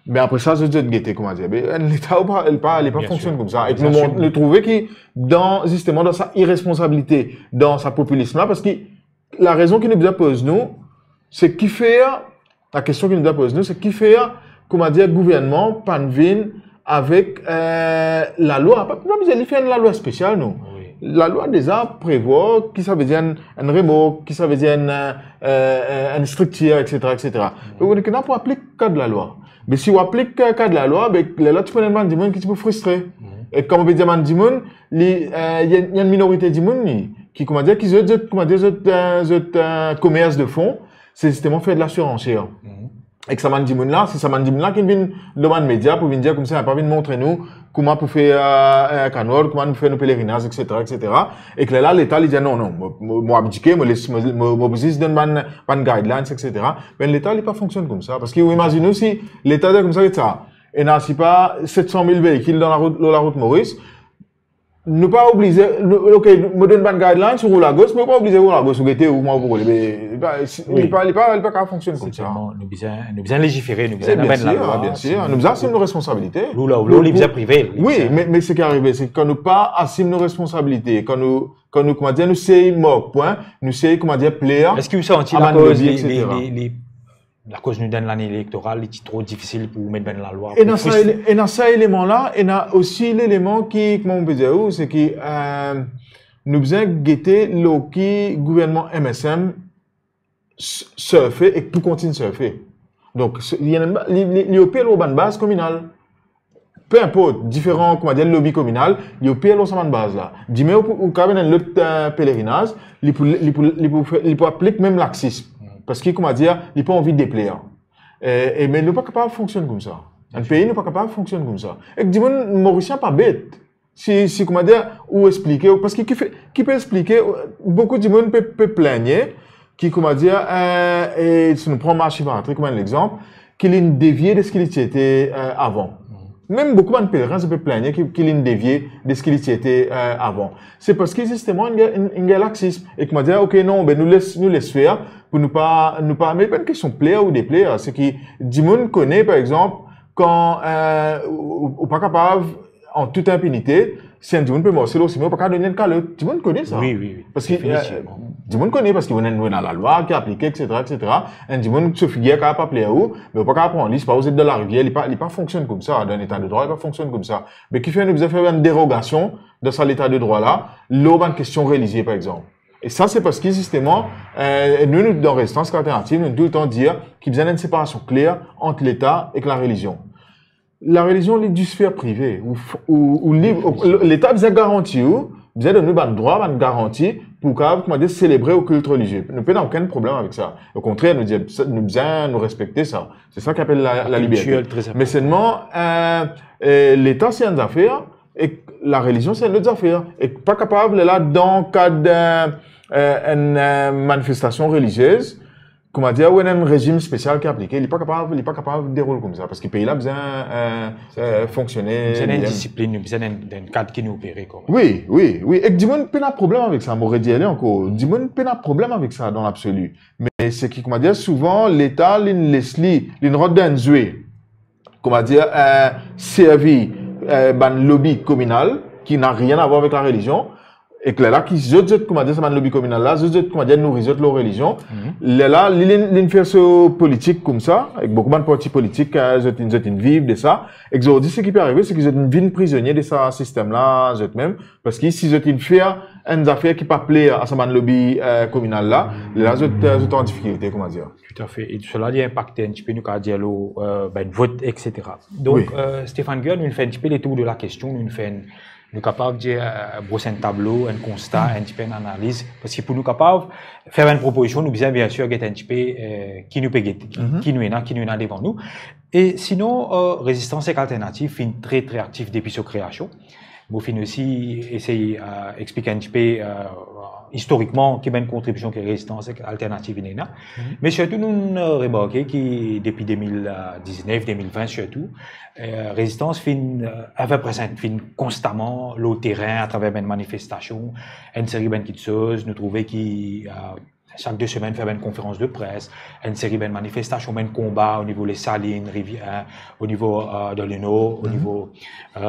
me apre sa, zot, zot gete, kouma dir." Me enn Leta, ou pa, li pa, li pa fonksionn koumsa. Ek nou, nou trouve ki dan, zisteman, dan sa iresponsabilite, dan sa popilism la, parski larezon ki nou bizin poz nou, se kifer, lakestion ki nou bizin poz nou, se kifer, kouma dir, gouvernman pa'nn vinn avek, eh, lalwa, pa, pa bizin li fer enn lalwa spesial, non. Lalwa deza prevwar ki savedir enn, enn remork, ki savedir enn, eh, eh, enn striktir, etsetera, etsetera. Donk, ou ena pou aplik kad lalwa. Me si ou aplik, eh, kad lalwa, be, lerla ti pou ena bann dimoun ki ti pou fristre. E kouma pe dir bann dimoun, li, eh, li enn, li enn minorite dimoun, li, ki, kouma dir, ki zot, zot, kouma dir, zot, eh, zot, eh, komers de fon, se zisteman fer de lasiranser. Ek sa bann dimoun la, se sa bann dimoun la ki vinn dan bann media pou vinn dir koumsa, pa vinn montre nou kouma pou fer, eh, eh, kanwar, kouma nou fer nou pelerinaz, etsetera, etsetera. Ek lerla, Leta, li dir, "Non, non, mo, mo, mo abdike, mo les, mo, mo, mo zis donn bann, bann guidelines, etsetera." Me Leta, li pa fonksionn koumsa. Parski ou imazinn ou si Leta dir koumsa, get sa, ena, sipa, set san mil veikil dan larout, lor larout Moris, nou pa oblize, nou, ok, mo donn bann guidelines, ou roul agos, me ou pa oblize roul agos, ou gete, ou, kouma pou roule. Me li pa, li pa, li pa kapav fonksionn koumsa. Sirtouman, nou bizin, nou bizin legifere, nou bizin... Eh, biensir, lalwa, biensir. Nou bizin asim nou responsabilite. Lou, lou, lou, li bizin prive, li bizin... Wi, me, me seki arive, se kan nou pa asim nou responsabilite, kan nou, kan nou, kouma dir, nou sey mark pwin, nou sey, kouma dir, pler a bann lobi, etsetera. Eski ou santi lakoz li, li, li, li, lakoz nou dan lane elektoral, li ti tro difisil pou met bann lalwa, pou fristre. Ena sa ele-, ena sa eleman la, ena osi leleman ki, kouma mo pe dir ou, se ki, eh, nou bizin gete lor ki gouvernman MSM s-, sirfe ek pou kontign sirfe. Donk, se, li ena, li, li, li oper lor bann baz kominal. Pe inport, diferan, kouma dir, lobi kominal, li oper lor sa bann baz la. Dime ou, ou kapav ena enn lot, eh, pelerinaz, li pou, li pou, li pou fer, li pou aplik mem laksism. Parski, kouma dir, li pa anvi depler. E, e, me nou pa kapav fonksionn koumsa. Enn pei, nou pa kapav fonksionn koumsa. Ek dimoun Morisien pa bet. Si, si, kouma dir, ou explike, parski ki fe, ki pe explike, boukou dimoun pe, pe pligne, ki, kouma dir, eh, e si nou pran Marche Patrie kouma enn lexanp, ki linn devie de seki li ti ete, eh, avan. Mem boukou bann pelerin ti pe plingn ki, ki linn devie de seki li ti ete, eh, avan. Se parski zisteman inn gagn, inn, inn gagn laksism. E kouma dir, ok, non, be nou les, nou les fer pou nou pa, nou pa, me pa enn kestion pler ou depler, se ki dimoun kone, par exanp, kan, eh, ou, ou, ou pa kapav, an tout inpinite, si enn dimoun pe marse lor sime, ou pa kapav donn li enn kalot. Dimoun kone sa. Wi, wi, wi. Parski, definitivman, eh, dimoun kone parski nou ena, nou ena lalwa ki aplike, et cetera, et cetera. Enn dimoun so figir kapav pa pler ou, me ou pa kapav pran li, sipa ou zet dan larivier, li pa, li pa fonksionn koumsa. Dan leta de drwa, li pa fonksionn koumsa. Me kifer nou bizin fer enn derogasion dan sa leta de drwa la, lor bann kestion relizie, par exanp? E sa, se parski, zisteman, eh, nou, nou, dan Rezistans Alternativ, nou toultan dir ki bizin ena enn separasion kler ant Leta ek larelizion. Larelizion, li enn sfer prive, ou, ou, ou lib, ou, Leta bizin garanti ou, bizin donn ou bann drwa, bann garanti pou ou kapav, kouma dir, selebre ou kilt relizie. Nou pena okenn problem avek sa. Okontrer, nou dir, sa, nou bizin, nou respekte sa. Se sa ki apel la, la liberte. Kiltir, tre inportan. Me selman, eh, eh, Leta, se enn zafer, e larelizion, se enn lot zafer. E pa kapav, lerla, dan kad, eh, eh, enn, eh, manifestasion reliziez, kouma dir, ou ena enn rezim spesial ki aplike, li pa kapav, li pa kapav deroul koumsa, parski pei la bizin, eh, eh, fonksione. Bizin enn disiplin, bizin enn, enn kad ki nou opere, kwa. Wi, wi, wi. Ek dimoun pena problem avek sa, mo redir li ankor. Dimoun pena problem avek sa dan labsoli. Me seki, kouma dir, souvan, Leta, linn les li, linn rant dan enn zwe, kouma dir, eh, servi, eh, bann lobi kominal ki na rien a vwar avek larelizion, ek lerla ki zot, zot, kouma dir, sa bann lobi kominal la, zot, zot, kouma dir, nouri zot lor relizion. Lerla, li, linn, linn fer so politik koumsa, ek boukou bann parti politik, eh, zot inn, zot inn viv de sa. Ek zordi, seki pe arive, se ki zot inn vinn prizonie de sa sistem la, zot mem. Parski si zot inn fer enn zafer ki pa pler a sa bann lobi, eh, kominal la, lerla zot, eh, zot an difikilte, kouma dir. Toutafe. E tousala, li inpakte enn tipe, nou kapav dir, lor, eh, bann vot, et cetera. Donk, wi, eh, Stéphane Guillard, nou fer enn tipe letour de lakestion, nou fer enn, nou kapav dir, eh, bros enn tablo, enn konsta, enn tipe enn analiz, parski pou nou kapav fer enn propozision, nou bizin, biensir, get enn tipe, eh, ki nou pe gete, ki nou ena, ki nou ena devan nou. E sinon, eh, Rezistans ek Alternativ finn tre, tre aktif depi so kreasion. Mo finn osi esey, eh, explik enn tipe, eh, istorikman, ki bann kontribision ki Rezistans ek Alternativ inn ena. Me sirtou, nou, eh, remarke ki depi de mil diznef, de mil vin sirtou, eh, Rezistans finn, eh, ever present, finn konstaman lor terin atraver bann manifestasion, enn seri bann kiksoz, nou trouve ki, eh, sak de semenn fer bann konferans de pres, enn seri bann manifestasion, bann konba o nivo Lesalinn, Rivier, o nivo, eh, dan Lenor, o nivo, eh,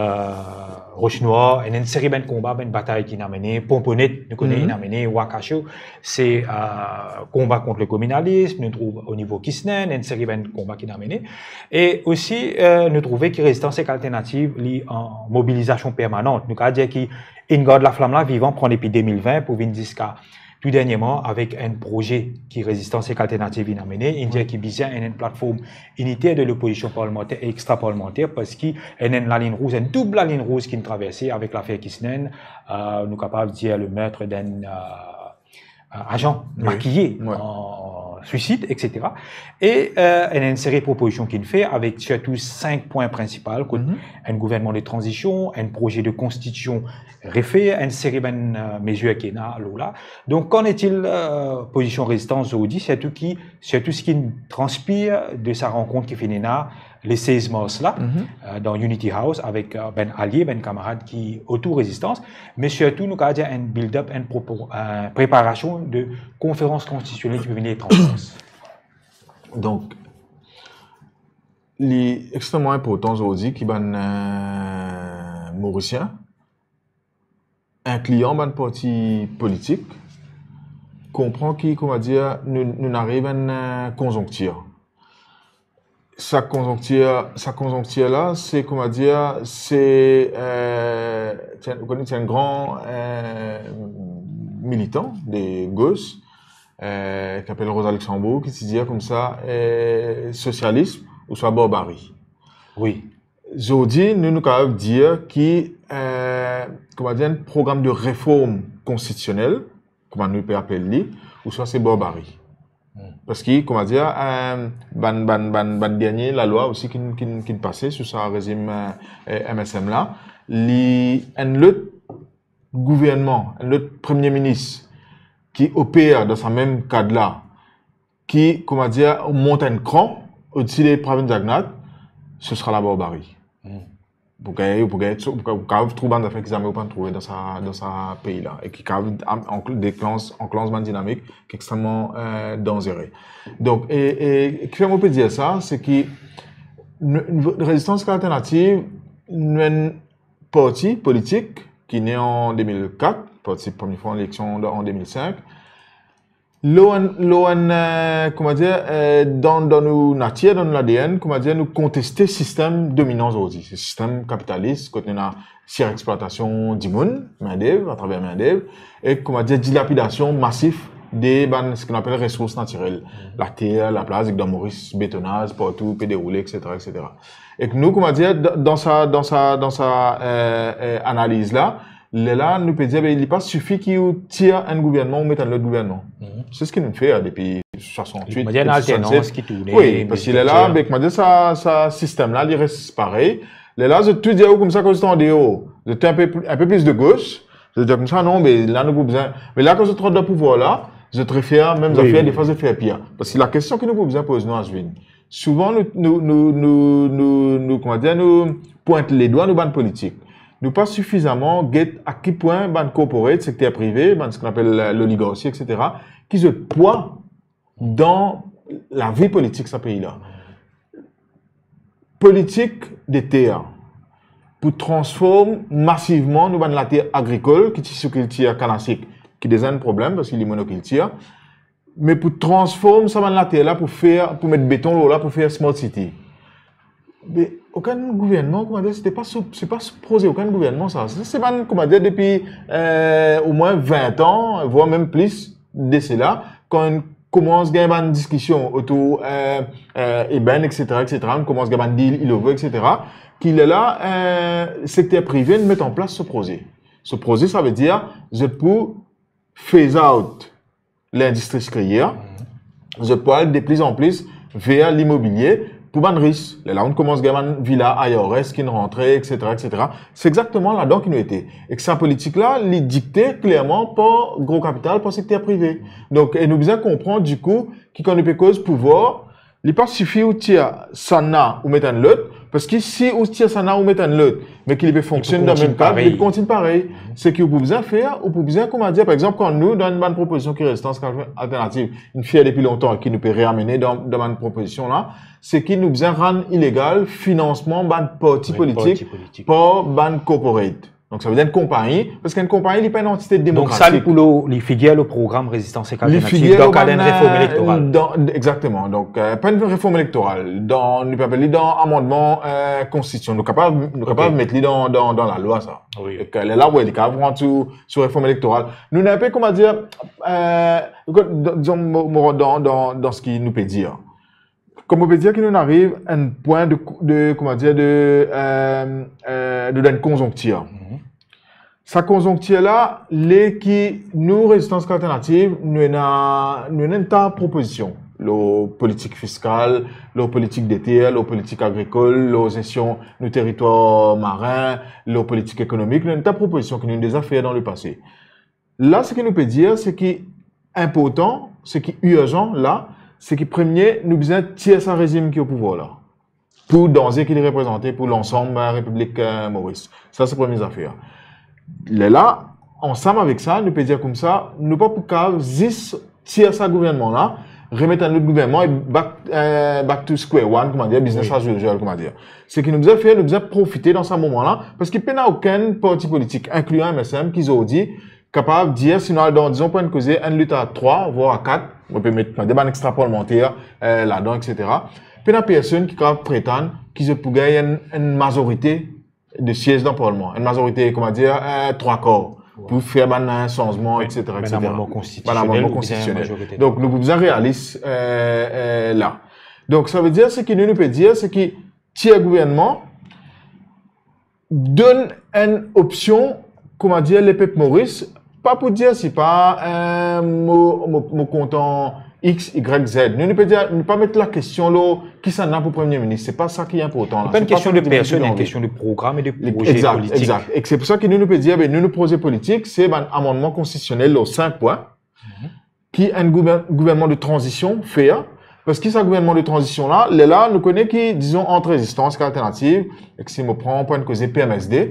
Roche Noire, enn, enn seri bann konba, bann batay ki inn amene, Ponponnet, nou kone, inn amene, Wakasho, se, eh, konba kont le kominalism, nou trouv o nivo Kisnen, enn seri bann konba ki inn amene. E osi, eh, nou trouve ki Rezistans ek Alternativ, li an mobilizasion permanant. Nou kapav dir ki inn gard laflam la vivan, pran depi de mil vin pou vinn ziska tou dernieman avek enn proze ki Rezistans ek Alternativ inn amene, inn dir ki bizin enn, enn platform initer de lopozision parlimanter e extraparlimanter, parski enn, enn lalinn rouz, enn doub lalinn rouz ki'nn traverse avek lafer Kisnen, eh, nou kapav dir le meurtre d'un, eh, eh, agent maquillé en suicide, et cetera. E, eh, enn, enn seri propozision ki'nn fer avek sirtou sink pwin prinsipal, kot enn gouvernman de tranzision, enn proze de konstitision refer, enn seri bann, eh, mezir ki ena lor la. Donk, qu'en est-il, eh, pozision Rezistans zordi, sirtou ki, sirtou seki transpir de sa rankont ki finn ena le sez mars la, eh, dan Unity House avek, eh, bann alie, bann kamarad ki otour Rezistans, me sirtou nou kapav dir enn build-up, enn propo-, eh, preparasion de konferans konstitisionel ki pe vini le trant mars. Donk, li extreman inportan zordi ki bann, eh, Morisien, inklian bann parti politik, konpran ki, kouma dir, nou, nou ariv enn, eh, konzonktir. Sa konzonktir, sa konzonktir la, se, kouma dir, se, eh, ti enn, ou kone, ti enn gran, eh, militan de gos, eh, ki apel Rosa Luxembourg, ki ti dir koumsa, eh, sosialism ouswa barbari. Wi. Zordi, nou, nou kapav dir ki, eh, kouma dir, enn program de reform konstitisionel, kouma nou pe apel li, ouswa se barbari. Parski, kouma dir, eh, bann, bann, bann, bann dernie lalwa osi ki'nn, ki'nn, ki'nn pase sou sa rezim, eh, eh, M S M la, li enn lot gouvernman, enn lot premie minis, ki oper dan sa mem kad la, ki, kouma dir, mont enn kran odsi de Pravin Jagannath, ce sera la barbarie. Pou gagn, pou gagn, pou ka-, pou kapav trouv bann zafer ki zame ou pa'nn trouve dan sa, dan sa pei la, e ki kapav am-, ankl-, deklanch, anklanch bann dinamik ki extrememan, eh, danzere. Donk, e, e, kifer mo pe dir sa, se ki nou, nou, Rezistans Alternativ, nou enn parti politik ki ne an de mil kat, partisip premie fwa an eleksion an de mil sink. Lor enn, lor enn, eh, kouma dir, eh, dan, dan nou natir, dan nou A D N, kouma dir, nou konteste sistem dominan zordi. Se sistem kapitalis, kot nou ena sirexplwatasion dimoun, mindev, atraver mindev, e, kouma dir, dilapidasion masif de bann, seki nou apel resours natirel. Later, laplaz, ek dan Moris, betonaz, partou, pe deroule, et cetera, et cetera. Ek nou, kouma dir, dan, dan sa, dan sa, dan sa, eh, eh, analiz la, lerla, nou pe dir, be, li pa sifi ki ou tir enn gouvernman, ou met enn lot gouvernman. Se seki nou fer depi swasant-wit, Li, kouma dir, enn alternans ki tourne, Wi, paski lerla, be, kouma dir, sa, sa sistem la, li res parey. Lerla, zot tou dir, ou koumsa, kan zot andeor, zot enn pe pli, enn pe plis de gos, zot dir koumsa, non, me la, nou pou bizin, me la, kan zot rant dan pouvwar la, zot refer mem Wi, zafer, wi. Defwa, zot fer pir. Paski lakestion ki nou pou bizin poz nou, Azwin, souvan nou, nou, nou, nou, nou, nou, kouma dir, nou pwint ledwa nou bann politik. Nou pa sifizaman get a ki pwin bann corporate, sekter prive, bann, seki nou apel, eh, loligarchi, et cetera, ki zot pwa dan lavi politik sa pei la. Politik de ter pou transform masivman nou bann later agrikol, ki ti sou kiltir kann a sik, ki deza enn problem, paski li monokiltir, me pou transform sa bann later la pou fer, pou met beton lor la pou fer smart city. Me okenn gouvernman, kouma dir, se pa sou, se pa sou proze okenn gouvernman sa. Se, se bann, kouma dir, depi, eh, omwin vin an, vwar mem plis de sela, kan koumans gagn bann diskision otour, eh, eh, Eben, et cetera, et cetera, koumans gagn bann deal ilegal, et cetera, ki lerla, eh, sekter prive met an plas so proze. So proze, savedir, zot pou phase out lindistri sikrir, zot pou al de plis an plis ver limobilie pou bann ris. Lerla, ou koumans gagn bann vila I R S ki rantre, et cetera, et cetera. Se exakteman ladan ki nou ete. Ek sa politik la, li dikte klerman par gro kapital, par sekter prive. Donk, e nou bizin konpran, dikou, ki kan nou pe koz pouvwar, li pa sifi ou tir sa la, ou met enn lot, paski si ou tir sa la, ou met enn lot, me ki li pe fonksionn dan mem kad, li pou kontign parey. Seki ou pou bizin fer, ou pou bizin, kouma dir, par exanp, kan nou, dan bann propozision ki Rezistans Alternativ inn fer depi lontan, ki nou pe reamene dan, dan bann propozision la, seki nou bizin rann ilegal finansman bann parti politik par bann corporate. Donk, savedir enn konpagni, paski enn konpagni, li pa enn antite demokratik. Donk, sa, li pou lo, li figir lo program Rezistans Alternativ dan kad enn reform elektoral. Dan, exakteman. Donk, eh, pa enn reform elektoral. Dan, nou pe apel li dan amannman, eh, konstitision. Nou kapav, nou kapav met li dan, dan, dan lalwa, sa. Wi. Ek, eh, lerla, wi, li kapav rant sou, sou reform elektoral. Nou, nou enn pe, kouma dir, eh, dizon, mo, mo rant dan, dan, dan seki nou pe dir. Kouma mo pe dir ki nou ariv enn pwin de, de, kouma dir, de, eh, eh, de, dan enn konzonktir. Sa konzonktir la, ler ki nou, Rezistans Alternativ, nou ena, nou ena enn ta propozision lor politik fiskal, lor politik de ter, lor politik agrikol, lor zestion nou teritwar marin, lor politik ekonomik, nou ena enn ta propozision ki nou deza fer dan lepase. La, seki nou pe dir, seki inportan, seki irzan la, seki premie, nou bizin tir sa rezim ki o pouvwar la, pou danze ki li reprezante pou lansam, eh, Repiblik, eh, Moris. Sa, se premie zafer. Lerla, ansam avek sa, nou pe dir koumsa, nou pa pou kapav zis tir sa gouvernman la, remet enn lot gouvernman e back, eh, back to square one, kouma dir, business as usual, kouma dir. Seki nou bizin fer, nou bizin profite dan sa moman la, paski pena okenn parti politik, inklian M S M, ki zordi kapav dir, si nou al dan, dizon, pou enn koze, enn lit a trwa, vwar a kat, nou pe met, kouma dir, bann extra parlemanter, eh, ladan, et cetera. Pena personn ki kapav pretann ki zot pou gagn enn, enn mazorite de siez dan parlman, enn mazorite, kouma dir, eh, trwa kar, pou fer bann, eh, sanzman, et cetera, et cetera. Bann amannman konstisionel. Bann amannman konstisionel. Donk, nou pou bizin realis, eh, eh, la. Donk, savedir, seki nou, nou pe dir, seki tir gouvernman, donn enn opsion, kouma dir, lepep Moris, pa pou dir si pa, eh, mo, mo, mo kontan X, Y, Z. Nou, nou pe dir, nou pa met lakestion lor kisannla pou premie minis. Se pa sa ki inportan la. Se pa enn kestion de personn, enn kestion de program e de proze politik. Egzak, egzak. E se pou sa ki nou, nou pe dir, be, nou, nou proze politik, se bann amannman konstisionel lor sink pwin. ki enn gouver-, gouvernman de tranzision fer, parski sa gouvernman de tranzision la, lerla nou kone ki, dizon, ant Rezistans ek Alternativ, ek si mo pran pou enn koze P M S D,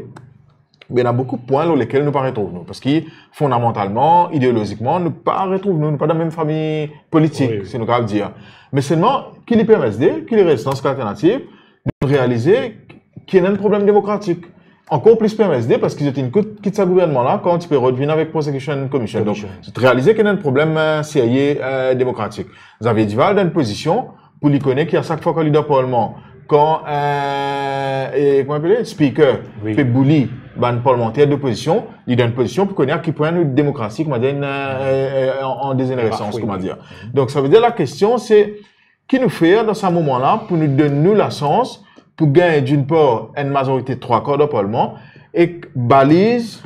be ena boukou pwin lor lekel nou pa retrouv nou, parski fondamantalman, ideolozikman, nou pa retrouv nou, nou pa dan mem fami politik, wi, wi, si nou kapav dir. Me selman, ki li P M S D, ki li Rezistans ek Alternativ, nou realize ki ena enn problem demokratik. Ankor plis P M S D, parski zot inn kit, kit sa gouvernman la, kan ti pe rod vinn avek Prosecution Commission. Donk, commission, zot realize ki ena enn problem, eh, serye, eh, demokratik. Xavier Duval dan enn pozision pou li kone ki a sak fwa kan li dan parlman, kan, eh, e, kouma apele, speaker, wi, pe bouli bann parlmanter dopozision, li dan enn pozision pou kone a ki pwin nou demokrasi, kouma dir, inn, eh, eh, an, an dezeneresans, kouma dir. Donk, savedir lakestion, se ki nou fer dan sa moman la pou nou donn nou lasans pou gagn, d'une part, enn mazorite trwa kar dan parlman, ek baliz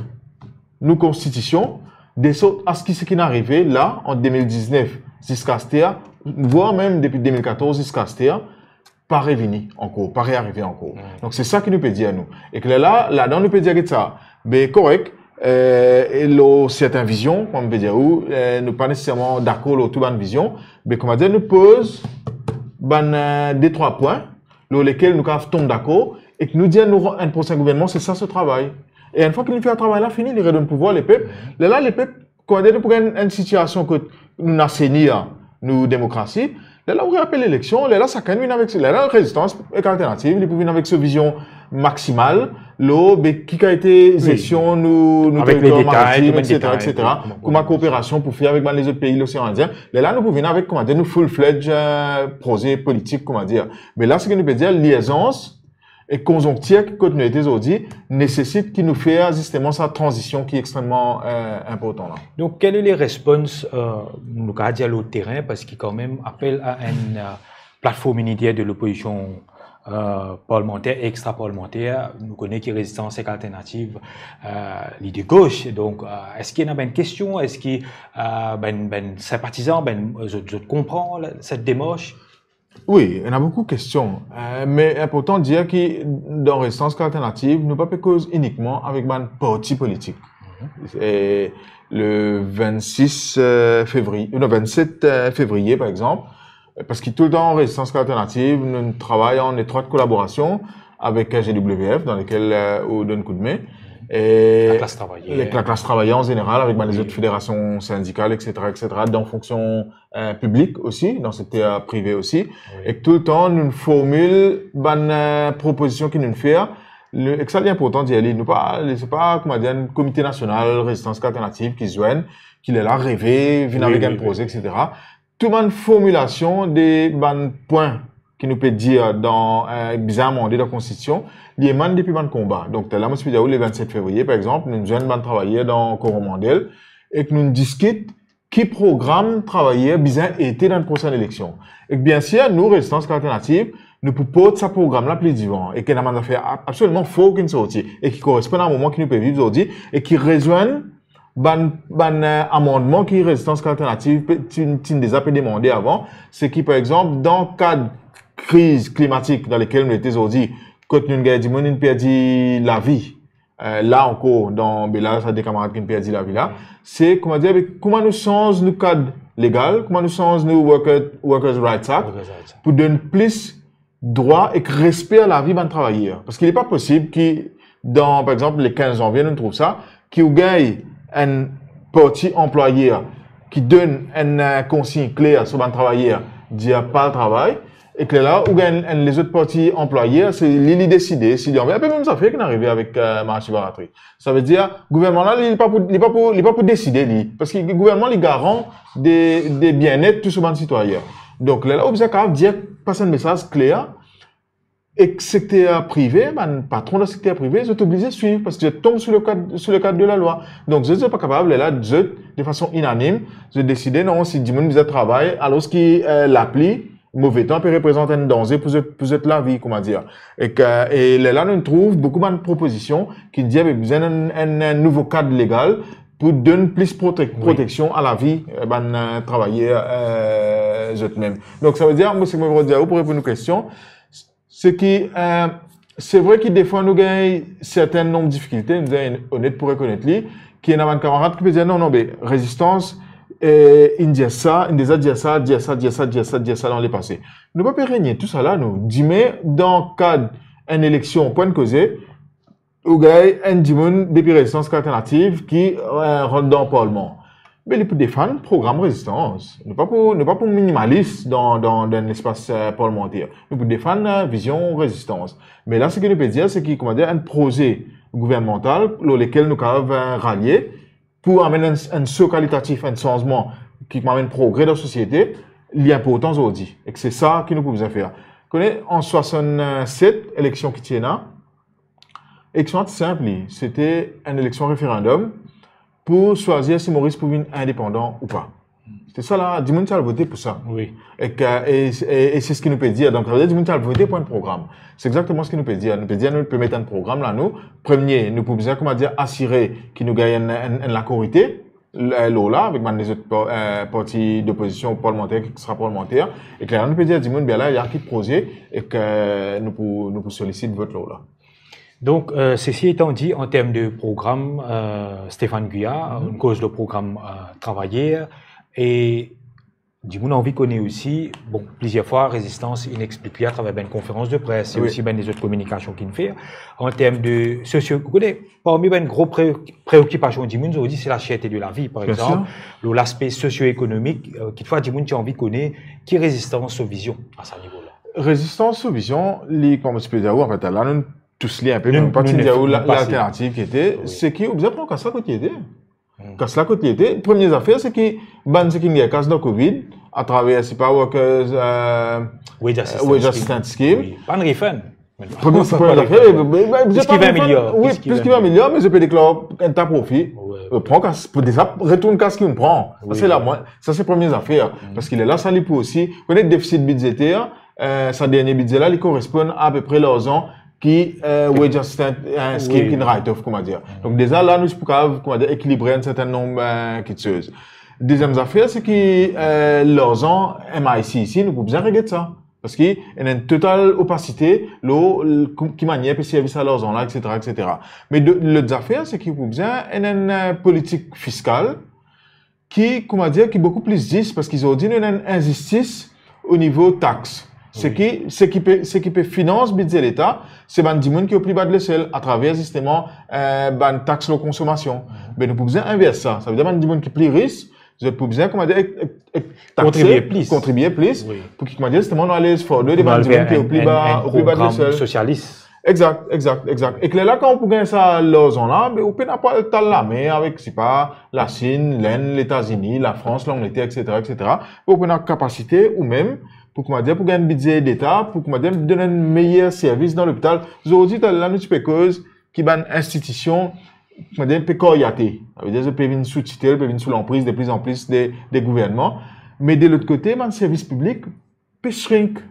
nou konstitision, de sort a se ki seki inn arive la, ant de mil diznef ziska aster, vwar mem depi de mil katorz ziska aster, pa revini ankor, pa rearive ankor. Hmm. Donk, se sa ki nou pe dir nou. Ek lerla, ladan nou pe dir, get sa, be korek, eh, e lor sertin vizion, kouma mo pe dir ou, eh, nou pa neseserman dakor lor tou bann vizion, me kouma dir, nou poz bann, eh, de trwa pwin lor lekel nou kapav tom dakor, ek nou dir nou enn prosin gouvernman, se sa so travay. E enn fwa ki li fer travay la fini, li redonn pouvwar lepep, lerla lepep, kouma dir, nou pou gagn enn sitiasion kot nou aselir nou demokrasi, lerla ou reapel eleksion, lerla sakenn vinn avek, lerla Rezistans ek Alternativ, li pou vinn avek so vizion maksimal, lor, be, ki kalite, wi, zestion nou, nou teritwar maritim, etsetera, etsetera. Avek le detay, wi, kouma, kouma kooperasion pou fer avek bann lezot pei Losean Indien. Lerla nou pou vinn avek, kouma dir, nou full-fledged, eh, proze politik, kouma dir. Me la, seki nou pe dir, liezans e konzonktir kot nou ete zordi nesesit ki nou fer zisteman sa tranzision ki extrememan, eh, inportan la. Donk, kel e le respons, eh, nou kapav dir lor terin, parski kanmem apel a enn, eh, platform initer de lopozision, eh, parlmanter e extra-parlmanter, nou kone ki Rezistans ek Alternativ, eh, li de gos. Donk, eh, eski ena bann kestion, eski, eh, bann, bann sinpatizan, bann, zot, zot konpran la, set demars? Wi, ena boukou kestion. Eh, me inportan dir ki dan Rezistans ek Alternativ, nou pa pe koz inikman avek bann parti politik. Mhm. E le vennsis, eh, fevriye, non, vennset, eh, fevriye, par exanp, parski toultan Rezistans ek Alternativ, nou travay an etrwat kolaborasion avek G W F, dan lekel, eh, ou donn koudme. E laklas travayer. Ek laklas travayer an zeneral, avek bann lezot, wi, federasion sindikal, etsetera, etsetera, dan fonksion, eh, piblik osi, dan sekter prive osi. Wi. Ek toultan, nou formil bann, eh, propozision ki nou fer. Le, ek sa, li inportan dir li, nou pa, se pa, kouma dir, enn Komite Nasional Rezistans ek Alternativ ki zwenn, ki lerla reve, vinn, wi, avek, wi, enn, wi, proze, etsetera. Tou bann formilasion de bann pwin ki nou pe dir dan, eh, bizin amande dan konstitision, li emann depi bann konba. Donk, lerla, mo ti pe dir ou, le vennset fevriye, par exanp, nou zwenn bann travayer dan Coromandel, ek nou diskit ki program travayer bizin ete dan prosenn eleksion. Ek biensir, nou, Rezistans ek Alternativ, nou pou port sa program la pli divan, e ki ena bann zafer ab-, absoliman for ki'nn sorti, e ki koresponn a moman ki nou pe viv zordi, e ki rezwenn bann, bann, eh, amandman ki Rezistans ek Alternativ pe, ti, ti'nn deza pe demande avan, se ki, par exanp, dan kad kriz klimatik dan lekel nou ete zordi, kot nou gagn dimoun inn perdi lavi, eh, la ankor, dan, be la, sa de kamarad ki'nn perdi lavi la, se, kouma dir, be, kouma nou sanz nou kad legal, kouma nou sanz nou Worker-, Workers' Rights Act, Workers' Rights Act, pou donn plis drwa ek respe a lavi bann travayer. Parski li pa posib ki dan, par exanp, le kinz zanvie, nou trouv sa, ki ou gagn enn parti anplwayer ki donn enn, eh, konsign kler so bann travayer, dir pa al travay, ek lerla ou gagn enn lezot parti anplwayer, se li, li deside si li anvi, enpe mem zafer ki'nn arive avek, eh, marsi baratri. Savedir, gouvernman la, li pa pou, li pa pou, li pa pou deside, li. Parski gouvernman, li garan de, de bienet tou so bann sitwayin. Donk, lerla, ou bizin kapav dir, pas enn mesaz kler, ek sekter prive, bann patron dan sekter prive, zot oblize swiv, parski zot tom sou le kad, sou le kad de lalwa. Donk, zot, zot pa kapav, lerla, zot, de fason inanim, zot deside, non, si dimoun bizin travay, alorski, eh, lapli, move tan pe reprezant enn danze pou zot, pou zot lavi, kouma dir. Ek, eh, e lerla, nou trouv boukou bann propozision ki dir, be, bizin enn, enn, enn nouvo kad legal pou donn plis protek-, wi, proteksion a lavi, eh, bann, eh, travayer, eh, zot mem. Donk, savedir, mwa, seki mo pou dir ou pou reponn ou kestion, se ki, eh, se vre ki defwa nou gagn sertin nonb difikilte, nou bizin onet pou rekonet li, ki ena bann kamarad ki pe dir, non, non, be, Rezistans, E inn dir sa, inn deza dir sa, dir sa, dir sa, dir sa, dir sa dan lepase. Nou pa pe renie tousala, nou. Dime, dan kad enn eleksion, pou enn koze, ou gagn enn dimoun depi Rezistans ek Alternativ ki, eh, rant dan parlman. Me li pou defann program Rezistans. Nou pa pou, nou pa pou minimalis dan, dan, dan lespas, eh, parlmanter. Nou pou defann, eh, vizion Rezistans. Me la, seki nou pe dir, se ki, koumadir, enn proze gouvernmantal lor lekel nou kapav, eh, ralie, pou amenn enn, enn so kalitatif, enn sanzman ki pou amenn progre dan sosiete, li inportan zordi. Ek se sa ki nou pou bizin fer. Kone, an swasannset, eleksion ki ti ena, eleksion la ti sinp li, sete enn eleksion referandom pou swazir si Moris pou vinn indepandan ou pa. Se sa la, dimoun ti al vote pou sa. Wi. Ek, eh, e, e, e se seki nou pe dir. Donk, sa ve dir dimoun ti al vote pou enn program. Se exakteman seki nou pe dir. Nou pe dir, nou pe met enn program la, nou. Premie, nou pou bizin, koumadir, asire ki nou gagn enn, enn, enn lakorite, l-, lor la, avek bann lezot pa-, eh, parti dopozision, parlmanter, ki sera parlmanter. Ek la, nou pe dir dimoun, bien la, ena ki proze, ek nou pou, nou pou solisit vot lor la. Donc, euh, ceci étant dit, en termes de programme, euh, Stéphane Guillard, on cause le programme, euh, travailleur, et dimoun anvi kone osi, bon, plizier fwa, Rezistans, inn explik li atraver bann konferans de pres, e osi bann lezot kominikasion ki inn fer. An term de sosio, ou kone, parmi bann gro pre-, preokipasion dimoun, zordi, se la cherte de lavi, par exanp, lor laspe sosio-ekonomik, euh, kitfwa dimoun ti anvi kone ki Rezistans so vizion a sa nivo la. Rezistans so vizion, li, kouma mo ti pe dir ou, anfet, la, nou tous li inpe, me pa ti dir ou la-, lalternativ ki ete, se ki ou bizin pran kas la kot li ete. Kas la kot li ete. Premie zafer, se ki bann seki inn gagn kas dan Covid, atraver, se pa workers, euh, wage assistance scheme. Wi. Bann refund. Premie, premie zafer, me, me, me, plis ki vin miliar, wi, plis ki vin miliar, me zot pe deklar enn ta profi. Wi. Euh, pran kas, pou deza retourn kas ki ou pran. Sa se la, mwa, sa se premie zafer. Paski lerla, sa li pou osi, kone defisit bidzeter, euh, sa dernie bidze la, li koresponn apepre larzan ki, euh, wage assistance, euh, scheme ki inn write off, koumadir. Donk deza la, nou ti pou kapav, koumadir, ekilibre enn serten nonb, euh, kitsoz. Deziem zafer, se ki, euh, larzan M I C C, nou pou bizin reget sa. Paski ena enn total opasite lor, l-, kou-, ki manier pe servi sa larzan la, et cetera, et cetera. Me de, lot zafer, se ki pou bizin ena enn, euh, politik fiskal ki, koumadir, ki boukou pli zis, paski zordi nou ena enn inzistis o nivo tax. Seki, seki pe, seki pe finans bidze Leta, se bann dimoun ki o pli ba de lesel, atraver zisteman, euh, bann tax lor konsomasion. Me nou pou bizin invers sa. Sa ve dir bann dimoun ki pli ris, zot pou bizin, koumadir, ek, ek, ek takse, kontribie plis, pou ki, koumadir, zisteman, nou al favorir de bann dimoun ki o pli ba, o pli ba de lesel. Sosialis. Exakt, exakt, exakt. Ek lerla, kan ou pou gagn sa larzan la, be, ou pena pou al tann lame avek, sepa, Lasinn, Lenn, Letazini, Lafrans, Langleter, et cetera, et cetera. Ou pena kapasite, ou mem, pou, koumadir, pou gagn bidze Leta, pou, koumadir, donn enn meyer servis dan lopital. Zordi, taler la, nou ti pe koz ki bann institision, koumadir, pe karyate. Sa ve dir, zot pe vinn sou titel, pe vinn sou lanpriz de plis an plis de, de gouvernman. Me de lot kote, bann servis piblik, pe shrink.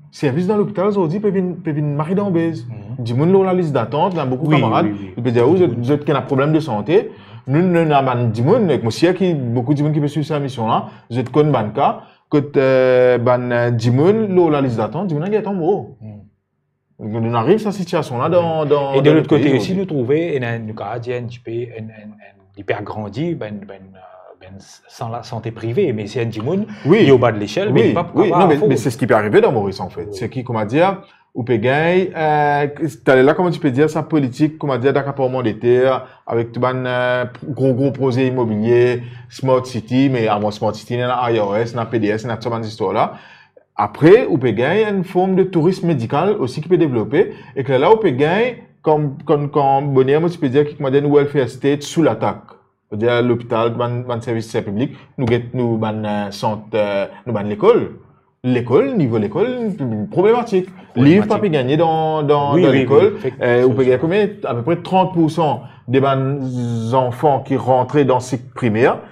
Servis dan lopital zordi pe vinn, pe vinn mari dan bez. Dimoun lor lalis datant, ena boukou kamarad, li pe dir, "Ou, zot, zot ki ena problem de sante." Nou, nou ena bann dimoun, ek mo sir ki boukou dimoun ki pe swiv sa emision la, zot konn bann ka, kot, euh, bann, euh, dimoun lor lalis datant, dimoun la gentan mor. Nou, nou ariv sa sitiasion la dan, dan, e de lot kote osi, nou trouve, ena, nou kapav dir enn tipe, enn, enn, enn li pe agrandi, bann, bann, euh, bann san-, la sante prive, me se enn dimoun, wi, li o ba de lesel, me li pa pou kapav aford. Non, me, me se seki pe arive dan Moris, anfet. Wi. Se ki, koumadir, ou pe gagn, euh, taler la, koumadir, ou pe dir sa politik, koumadir, dakaparman de ter, avek tou bann, euh, gro, gro proze imobilie, Smart City, me avan Smart City, ena I R S, ena P D S, ena tou sa bann zistwar la. Apre, ou pe gagn enn form de tourism medikal osi ki pe devlope, ek lerla ou pe gagn, kom, kom, kom boner mo ti pe dir, ki, koumadir, enn welfare state sou latak. Savedir lopital, bann, bann servis piblik, nou get nou bann, euh, sant, euh, nou bann lekol. Lekol, nivo lekol, problematik. Liv pa pe gagne dan, dan, dan lekol. Wi, wi, wi, efektivman. Euh, ou pe gagn konbien? Apepre trant poursan de bann zanfan ki rantre dan sik primer.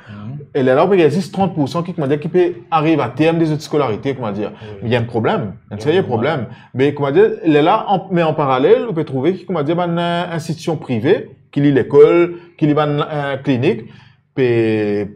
E lerla, ou pe gagn zis trant poursan ki, koumadir, ki pe ariv a term de zot skolarite, koumadir. Wi. Li enn problem, enn serye problem. Me, koumadir, lerla, an, me an paralel, ou pe trouve ki, koumadir, bann, euh, institision prive, ki li lekol, ki li bann, euh, klinik, pe,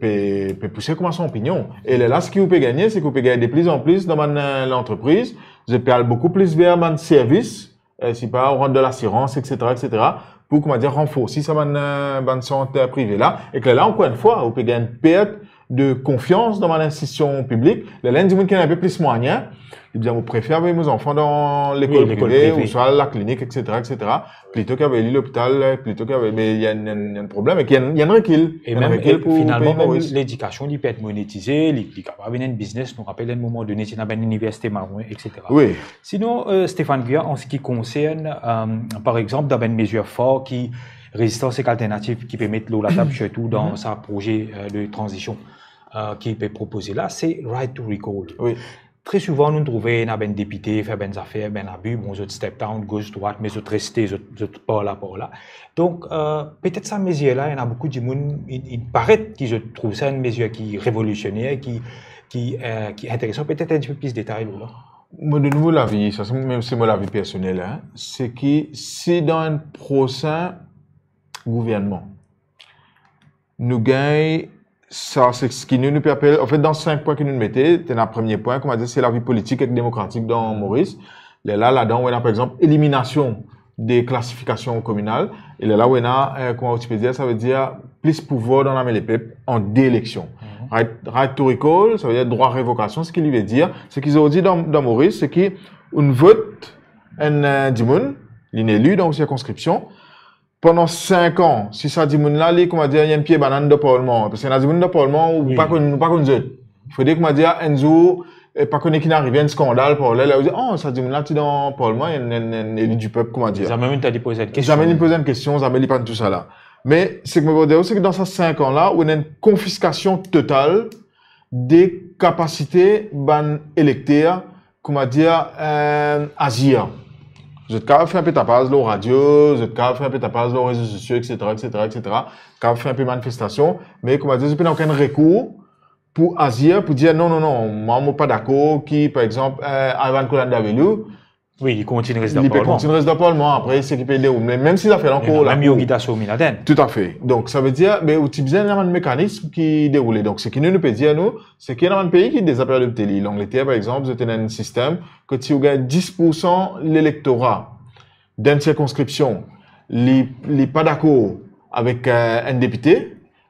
pe, pe pouse kouma sanpignon. E lerla, seki ou pe gagne, se ki ou pe gagn de plis an plis dan bann, euh, lantrepriz, zot pe al boukou plis ver bann servis, euh, sepa ou rant dan lasirans, et cetera, et cetera, pou, koumadir, ranforsi sa bann, euh, bann sant, euh, prive la. Ek lerla, ankor enn fwa, ou pe gagn pert de konfians dan bann institision piblik. Lerla enn dimoun ki ena inpe plis mwayen, li dir, mo prefer avoy mo zanfan dan lekol prive, ou swa laklinik, et cetera, et cetera, plito ki avoy li lopital, plito ki avoy, me ena enn, enn, enn problem, e ki ena enn rekil. E mem, e finalman, mem ledikasion, li pe et monetize, li, li kapav vinn enn biznes. Nou rapel, enn moman done, ti ena bann iniversite maroin, et cetera. Wi. Sinon, euh, Stéphane Guyard, an se ki konsern, euh, par exanp, dan bann mezir for ki Rezistans ek Alternativ ki pe met lor latab, sirtou dan sa proze, euh, de tranzision, euh, ki pe propoze la, se right to recall. Wi. Tre souvan, nou trouve ena bann depite fer bann zafer, bann abi, bon, zot step down, gos, drwat, me zot reste, zot, zot par la, par la. Donk, euh, petet sa mezir la, ena boukou dimoun, li, li paret ki zot trouv sa enn mezir ki revolisioner, ki, ki, euh, ki interesan. Petet enn tipe plis detay lor la. Mo donn mo lavi, sa se mo, se mo lavi personel, hein. Se ki si dan enn prosin gouvernman, nou gagn sa, se ki nou, nou pe apel, anfet, dan sink pwin ki nou mete, ti ena premie pwin, koumadir, se lavi politik ek demokratik dan Moris. Lerla, ladan, ou ena, par exanp, eliminasion de klasifikasion kominal, e lerla, ou ena, euh, kouma ou ti pe dir, savedir plis pouvwar dan lame lepep an de eleksion. Right, right to recall, savedir drwa revokasion, seki li ve dir, seki zordi dan, dan Moris, seki ou vot enn, euh, dimoun, li inn eli dan ou sirkonskripsion, pandan sink an, si sa dimoun la, li, koumadir, li enn pie banann dan parlman, parski ena dimoun dan parlman, ou pa konn, ou pa konn zot. Fode, koumadir, enn zour, e pa kone ki inn arive, enn skandal par la, la ou dir, "Oh, sa dimoun la ti dan parlman, enn, enn, enn eli dipep," koumadir. Zame li poz enn kestion. Zame li poz enn kestion, zame li pann tousala. Me seki mo pe dir, seki dan sa sink an la, ou ena enn konfiskasion total de kapasite bann elekter, koumadir, euh, azir. Zot kapav fer inpe tapaz lor radio, zot kapav fer inpe tapaz lor rezo sosio, et cetera, et cetera, et cetera. Kapav fer inpe manifestasion, me, koumadir, zot pena okenn rekour pou azir, pou dir, "Non, non, non, mwa, mo pa dakor ki, par exanp, euh, Ivan Kolanyi Davelou, wi, li kontign res dan parlman." Li pe kontign res dan parlman, apre seki pe deroule, mem si zafer la ankor la. Mem Yogita Swaminathan. Toutafe. Donk, savedir, be, ou ti bizin ena bann mekanism ki deroule. Donk, seki nou, nou pe dir, nou, seki ena bann pei ki deza pe adopte li. Langleter, par exanp, zot ena enn sistem kot si ou gagn dis poursan lelektora dan enn sirkonskripsion, li, li pa dakor avek, euh, enn depite,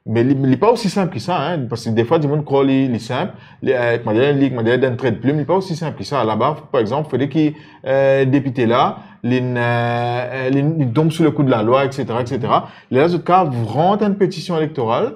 me li, li pa osi sinp ki sa, hein, parski defwa dimoun krwar li, li sinp, li, euh, koumadir, li, koumadir, dan tret plim, li pa osi sinp ki sa. Laba, par exanp, fode ki, euh, depite la, li, euh, li, li tom sou lekou de lalwa, et cetera, et cetera. Lerla, zot kapav rant enn petision elektoral,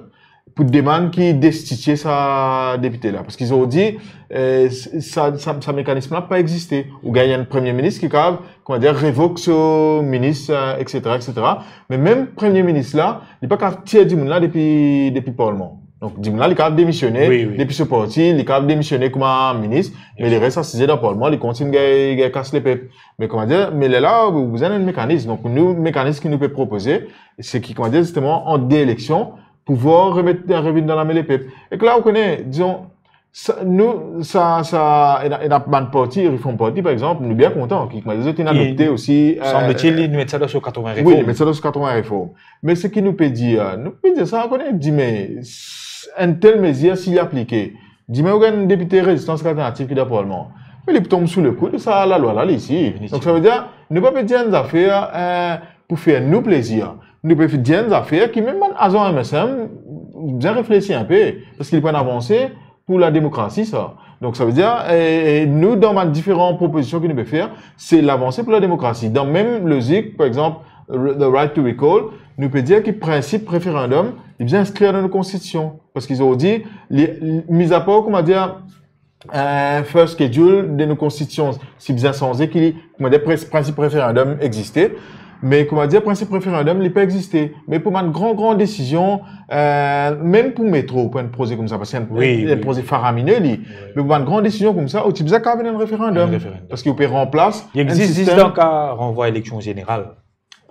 pou demann ki destitie sa depite la. Parski zordi, euh, sa, sa, sa mekanism la pa existe. Ou gagn enn premie minis ki kapav, koumadir, revok so minis, euh, et cetera, et cetera. Me mem premie minis la, li pa kapav tir dimoun la depi, depi parlman. Donk, dimoun la, li kapav demisione depi so parti, li kapav demisione kouma minis, me li res asize dan parlman, li kontign gagn, gagn kas lepep. Me koumadir, me lerla, ou bizin enn mekanism. Donk, nou, mekanism ki nou pe propoze, seki, koumadir, zisteman, an de eleksion, pouvwar remet, revinn dan lame lepep. Ek la, ou kone, dizon, sa, nou, sa, sa, ena, ena bann parti, Reform Party, par exanp, nou bien kontan, ki, koumadir, zot inn adopte osi, euh, sanble-t-il, li, nou met sa dan so katrovin reform. Wi, nou met sa dan so katrovin reform. Me seki nou pe dir, nou pe dir sa, ou kone, dime, s-, enn tel mezir, si li aplike, dime ou gagn enn depite Rezistans ek Alternativ ki dan parlman, me li pou tom sou lekou de sa lalwa la, li isi. Definitivman. Donk, savedir, nou pa pe dir enn zafer, euh, pou fer nou plezir. Nou pe dir enn zafer ki mem bann azan M S M bizin reflesi inpe, parski li pou enn avanse pou lademokrasi, sa. Donk, savedir, e, e nou, dan bann diferan propozision ki nou pe fer, se lavanse pou lademokrasi. Dan mem lozik, par exanp, re-, the right to recall, nou pe dir ki prinsip referandom, li bizin inskrir dan nou konstitision. Parski zordi, li, li, mizapar, koumadir, euh, first schedule de nou konstitision, si bizin sanze ki, koumadir, pres-, prinsip referandom existe, me, koumadir, prinsip referandom, li pa existe. Me pou bann gran, gran desizion, euh, mem pou metro, pou enn proze koumsa, parski enn, wi, enn, enn proze faramine, li. Wi. Me pou bann gran desizion koumsa, ou ti bizin kapav vinn enn referandom. Enn referandom. Parski ou pe ranplas enn sistem. Li existe zis dan ka ranvwa eleksion zeneral.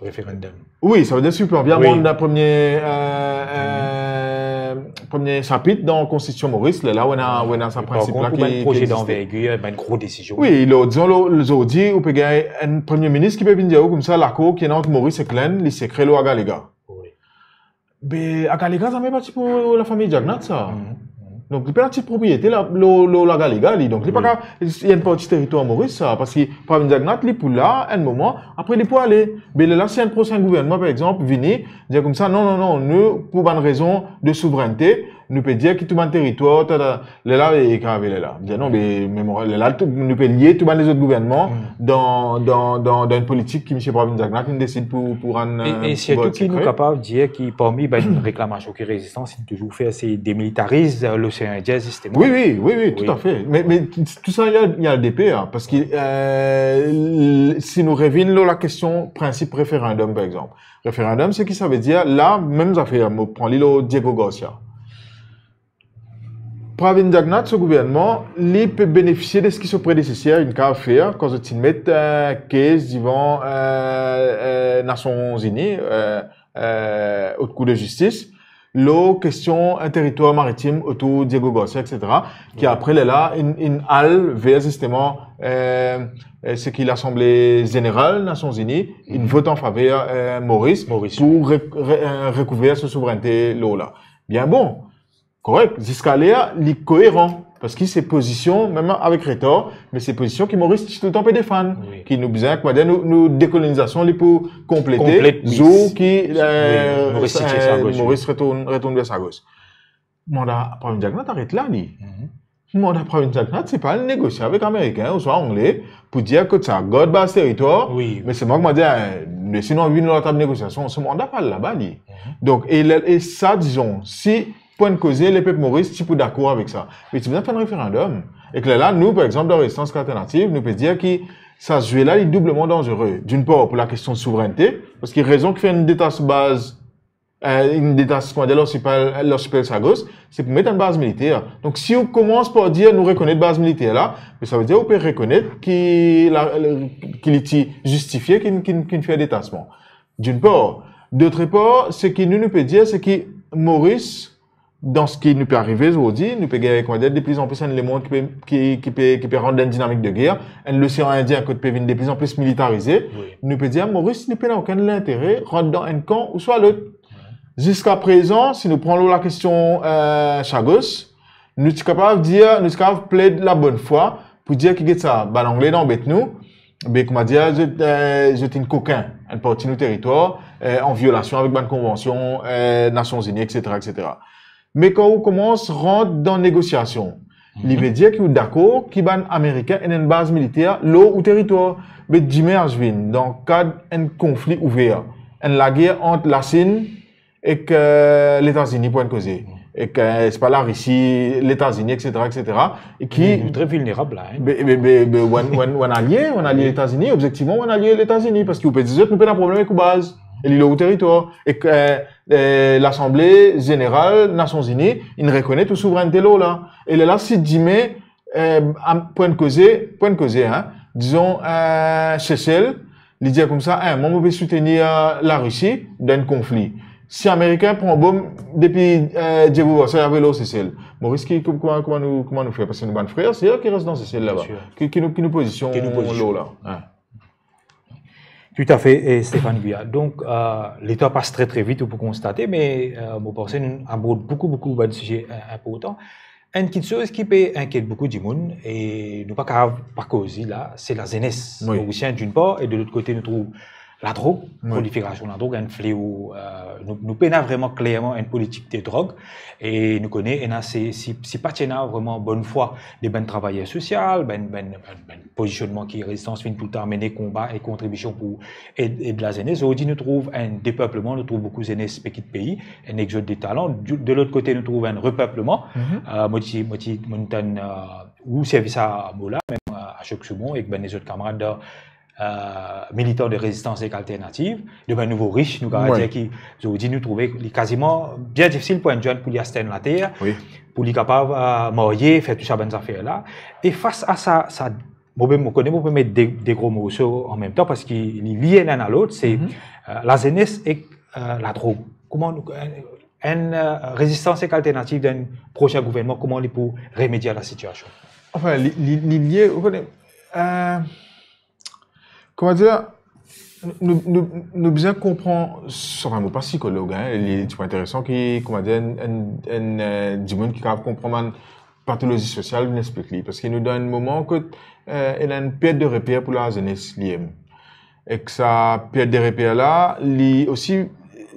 Referandom. Wi, savedir si ou pe anvi amand premie, euh, euh, premie sapit dan Konstitision Moris, lerla ou ena, ou ena sa prinsip la ki, ki existe. Par kont, pou bann proze danvergir, bann gro desizion. Wi, lor, dizon, lor, zordi, ou pe gagn enn premie minis ki pe vinn dir ou koumsa, lakor ki ena ant Moris ek Lenn, li sekre lor Agalega. Wi. Be, Agalega zame pa ti pou lafami Jagannath, sa. Mhm, mhm. Donk, li pena ti propriete la, lor, lor Agalega, li. Donk, li pa ka, li enn parti teritwar Moris, sa, parski Pravind Jagannath, li pou la, enn moman, apre li pou ale. Be, lerla, si enn prosin gouvernman, par exanp, vini, dir koumsa, "Non, non, non, nou, pou bann rezon de souvrennte, Nou pe dir ki tou bann teritwar, ta, ta, lerla, e, kapav lerla. Dir non, me, me mo, lerla, tou, nou pe lie tou bann lezot gouvernman dan, dan, dan, dan enn politik ki misie Pravind Jugnauth inn desid pou, pou rann, E, e sirtou ki nou sekre. Kapav dir ki parmi bann reklamasion ki Rezistans inn touzour fer, se demilitariz, e, Losean Indien, zisteman. Wi, wi, wi, wi, toutafe. Me, me tou sa, il y a, il y a le débat, parski, e, l-, si nou revinn lor lakestion prinsip referandom, par exanp. Referandom, se ki sa ve dir, la, mem zafer, mo pran li lor Diego Garcia. Pravind Jugnauth, so gouvernman, li pe benefisie de seki so predeseser inn kapav fer, kan zot inn met, e, kes divan, e, e, Nasion Ini, e, e, Haute Cour de Justice, lor kestion enn teritwar maritim otour Diego Garcia, et cetera, ki apre lerla, inn, inn al ver zisteman, e, e, seki Lasanble Zeneral Nasion Ini, inn vot an faver, e, Moris Moris, pou re-, re-, e, rekouver so souvrennte lor la. Bien bon, korek, ziska ler, li koeran, parski se pozision, mem avek retar, me se pozision ki Moris ti toultan pe defann, Wi. ki nou bizin, koumadir, nou, nou dekolonizasion, li pou konplete, Konplete, wi. zour ki, Wi, e, Moris ti tir sa e, gos, wi. Moris retourn, retourn ver sa gos. Manda Pravind Jugnauth aret la, li. Mhm. Manda Pravind Jugnauth, se pa al negosie avek Amerikin ouswa Angle pou dir kot sa, gard baz teritwar, Wi. me se mwa ki mo dir, e, lese nou vinn lor latab negosiasion, so manda pa al laba, li. Mhm. Donk, e le, e sa, dizon, si pou enn koze, lepep Moris ti pou dakor avek sa. Me ti bizin fer enn referandom. Ek lerla, nou, par exanp, dan Rezistans Ek Alternativ, nou pe dir ki sa zwe la, li doubleman danzere. D'une part, pou lakestion souvrennte, parski rezon ki fer inn detas baz, e, inn detas, koumadir, larsipel, larsipel Sagos, se pou met enn baz militer. Donk, si ou koumans par dir nou rekonet baz militer la, me sa ve dir ou pe rekonet ki la, ki li ti zistifie ki, ki, ki fer detasman. D'une part. D'autre part, seki nou, nou pe dir, se ki Moris, dan seki nou pe arive zordi, nou pe gagn, koumadir, de pli an pli enn lemond ki pe, ki, ki pe, ki pe rant dan enn dinamik de ger, enn Losean Indien kot pe vinn de pli an pli militarize. Wi. Nou pe dir, Moris, li pena okenn lintere rant dan enn kan ouswa lot. Ziska prezan, si nou pran lor lakestion, e, Sagos, nou ti kapav dir, nou ti kapav pled labonn fwa pou dir ki, get sa, bann Angle inn anbet nou, be, koumadir, zot, e, zot inn kokin enn parti nou teritwar, e, an violasion avek bann konvansion, e, Nasion Ini, et cetera, et cetera. Me kan ou koumans rant dan negosiasion, li ve dir ki ou dakor ki bann Amerikin ena enn baz militer lor ou teritwar. Me dimin azwin, dan kad enn konfli ouver, enn lager ant Lasinn ek, e, Letazini pou enn koze, ek, e, se pa Larisi, Letazini, et cetera, et cetera, e ki Nou, nou tre vilnerab la, en. Be, be, be, be, ou enn, ou enn, ou enn alie, ou enn alie Letazini, obzektivman, ou enn alie Letazini, parski ou pe dir zot, nou pena problem ek ou baz, e li lor ou teritwar. Ek, e, e, Lasanble Zeneral Nasion Ini, inn rekonet ou souvrennte lor la. E lerla, si dimin, e, am-, pou enn koze, pou enn koze, en, dizon, e, Sesel, li dir koumsa, en, mwa, mo pe soutenir, e, Larisi dan enn konfli. Si Amerikin pran bom depi, e, Diego Garcia arive lor Sesel, Moris, ki, kouma, kouma nou, kouma nou fer? Parski nou bann frer, ser ki res dan Sesel laba. Bien sûr. Ki, ki nou, ki nou pozision Ki nou pozision. lor la? En. Toutafe, e, Stéphane Guyard. Donk, e, letan pas tre, tre vit, ou pou konstate, me, e, mo panse nou abord boukou, boukou bann size, e, inportan. Enn kiksoz ki pe inkiet boukou dimoun, e nou pa kapav pa koz li la, se lazenes Wi. morisien, d'une part, e de lot kote, nou trouv ladrog, Wi. proliferasion ladrog, enn fleo, e, nou, nou pena vreman klerman enn politik de drog, e nou kone, ena se, si, si pa ti ena vreman bonnfwa de bann travayer sosial, bann, bann, bann, bann pozisionnman ki Rezistans finn toultan amenn konba e kontribision pou ed, ed lazenes. Zordi nou trouv enn depepleman, nou trouv boukou zenes pe kit pei, enn exod de talan. De, de lot kote, nou trouv enn repepleman. Mhm. E, mo ti, mo ti, mo'nn tann, e, ou servi sa mo la, mem, e, Ashok Soumon ek bann lezot kamarad, e, militan de Rezistans ek Alternativ, de bann nouvo rich, nou kapav Wi. dir ki zordi nou trouve li kaziman bien difisil pou enn zenn pou li aste enn later, Wi. pou li kapav, e, marye, fer tou sa bann zafer la. E fas a sa, sa Mo pe, mo kone mo pe met de, de gro morso an mem tan, parski li lie lenn a lot, se, Mhm. e, lazenes ek, e, ladrog. Kouma nou, enn, enn, e, Rezistans ek Alternativ dan enn prosin gouvernman, kouma li pou remedie a lasitiasion? Anfin, li, li, li lie, ou kone, e, kouma dir, nou, nou, nou bizin konpran, anfin, mo pa sikolog, en, li ti pou interesan ki, kouma dir, enn, enn, enn, e, dimoun ki kapav konpran bann patolozi sosial, vinn explik li. Parski nou dan enn moman kot, e, ena enn pert de reper pou lazenes, li mem. Ek sa pert de reper la, li osi,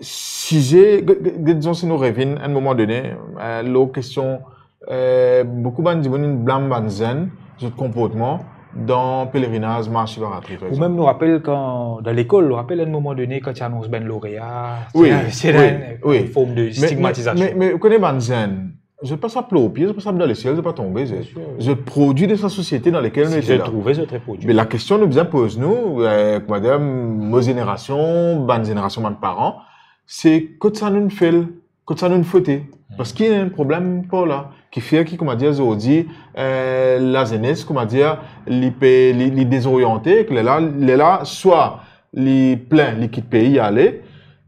size, get, get, get, dizon, si nou revinn enn moman done, eh, lor kestion, eh, boukou bann dimoun inn blam bann zenn, zot konportman dan pelerinaz Mars Shivratri, par Ou egzanp. Mem nou rapel kan, dan lekol, nou rapel enn moman done kan ti anons bann lorea, Wi, ti, ti ena wi, enn, wi. Enn form de Me, me, stigmatizasion. Me, me, ou kone bann zenn, zot pa sa plor pie, zot pa sa dan lesiel, zot pa tonbe, zot, Bien sir. Zot prodwi de sa sosiete dan lekel nou Si ete zot la. Trouve, zot reprodwi. Me lakestion nou bizin poz nou, eh, kouma dir, mo zenerasion, bann zenerasion bann paran, se kot sa nou'nn fel, kot sa nou'nn fote. Paski ena enn problem par la, ki fer ki, kouma dir, zordi, eh, lazenes, kouma dir, li pe, li, li dezoryante, ki lerla, lerla, swa li plin, li kit pei, li ale,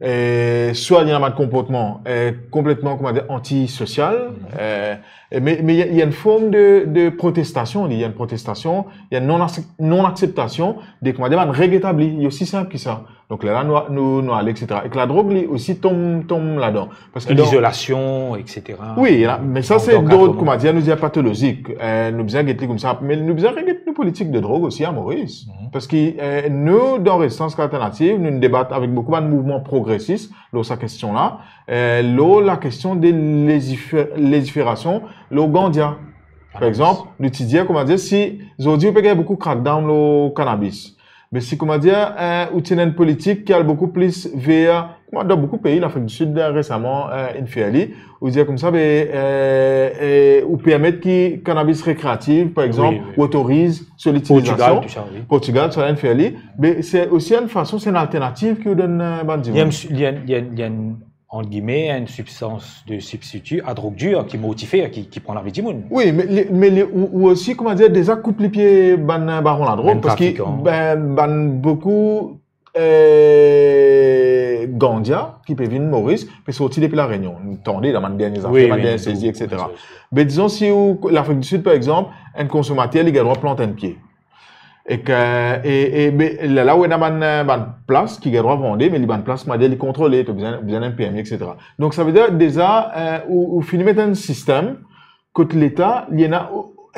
eh, swa li ena bann konportman, eh, konpletman, kouma dir, antisosial, eh, e me, me ena, ena enn form de, de protestasion, ena enn protestasion, ena enn non-aksep-, non-akseptasion de, kouma dir, bann reg etabli, li osi sinp ki sa. Donk, lerla, nou, nou, nou ale, etsetera. Ek ladrog, li osi tom, tom ladan. Paski dan Lizolasion, etsetera. Wi, la, me sa Mank se dot, d'ankadreman. Kouma dir, nou dir patolozik. Eh, nou bizin get li koumsa. Me nou bizin reget nou politik de drog osi a Moris. Mhm. Paski, eh, nou, dan Rezistans Alternativ, nou debat avek boukou bann mouvman progresis lor sa kestion la. Eh, lor lakestion de lezifer-, leziferasion lor gandia. Par Kanabis. Egzanp, nou ti dir, kouma dir, si zordi ou pe gagn boukou crackdown lor kanabis, me si, kouma dir, eh, ou ti ena enn politik ki al boukou plis ver, kouma dan boukou pei, Lafrik di Sid, eh, resaman, eh, inn fer li, ou dir koumsa, be, eh, eh, ou permet ki kanabis rekreatif, par egzanp, Wi, wi. Ou otoriz so Portigal, itilizasion. Tou sa, wi. Portigal, sa inn fer li. Me se osi enn fason, se enn alternativ ki ou donn, eh, bann dimoun. Li enn, li enn, li enn, li enn ant gime, enn sibstans de sibstiti a drog dir ki mortifer, ki, ki pran lavi dimoun. Wi, me li, me li, ou, ou osi, kouma dir, deza koup lipie bann, eh, baron ladrog, Bann paski trafikan. Bann, bann boukou, eh, gandia ki pe vinn Moris, pe sorti depi La Rényon. Nou tande, dan bann dernie zafer, Wi, bann wi, dernie nou sezi, trouve, etsetera. Wi, wi. Me dizon, si ou, Lafrik di Sid, par egzanp, enn konsomater, li gagn drwa plant enn pie. Ek, eh, e, e, be, la, la ou ena bann, eh, bann plas ki gagn drwa vande, me li bann plas, kouma dir, li kontrole, to bizin, bizin enn permi, etsetera. Donk, savedir, deza, eh, ou, ou fini met enn sistem kot Leta, li ena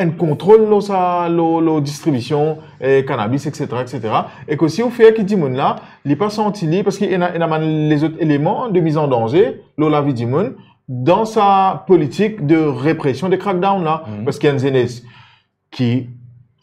enn kontrol lor sa, lor, lor distribision, eh, kanabis, etsetera, etsetera. Ek osi, ou fer ki dimoun la, li pa santi li, paski ena, ena bann lezot eleman de miz an danze lor lavi dimoun, dan sa politik de represion de crackdown la, Mhm. paski enn zenes ki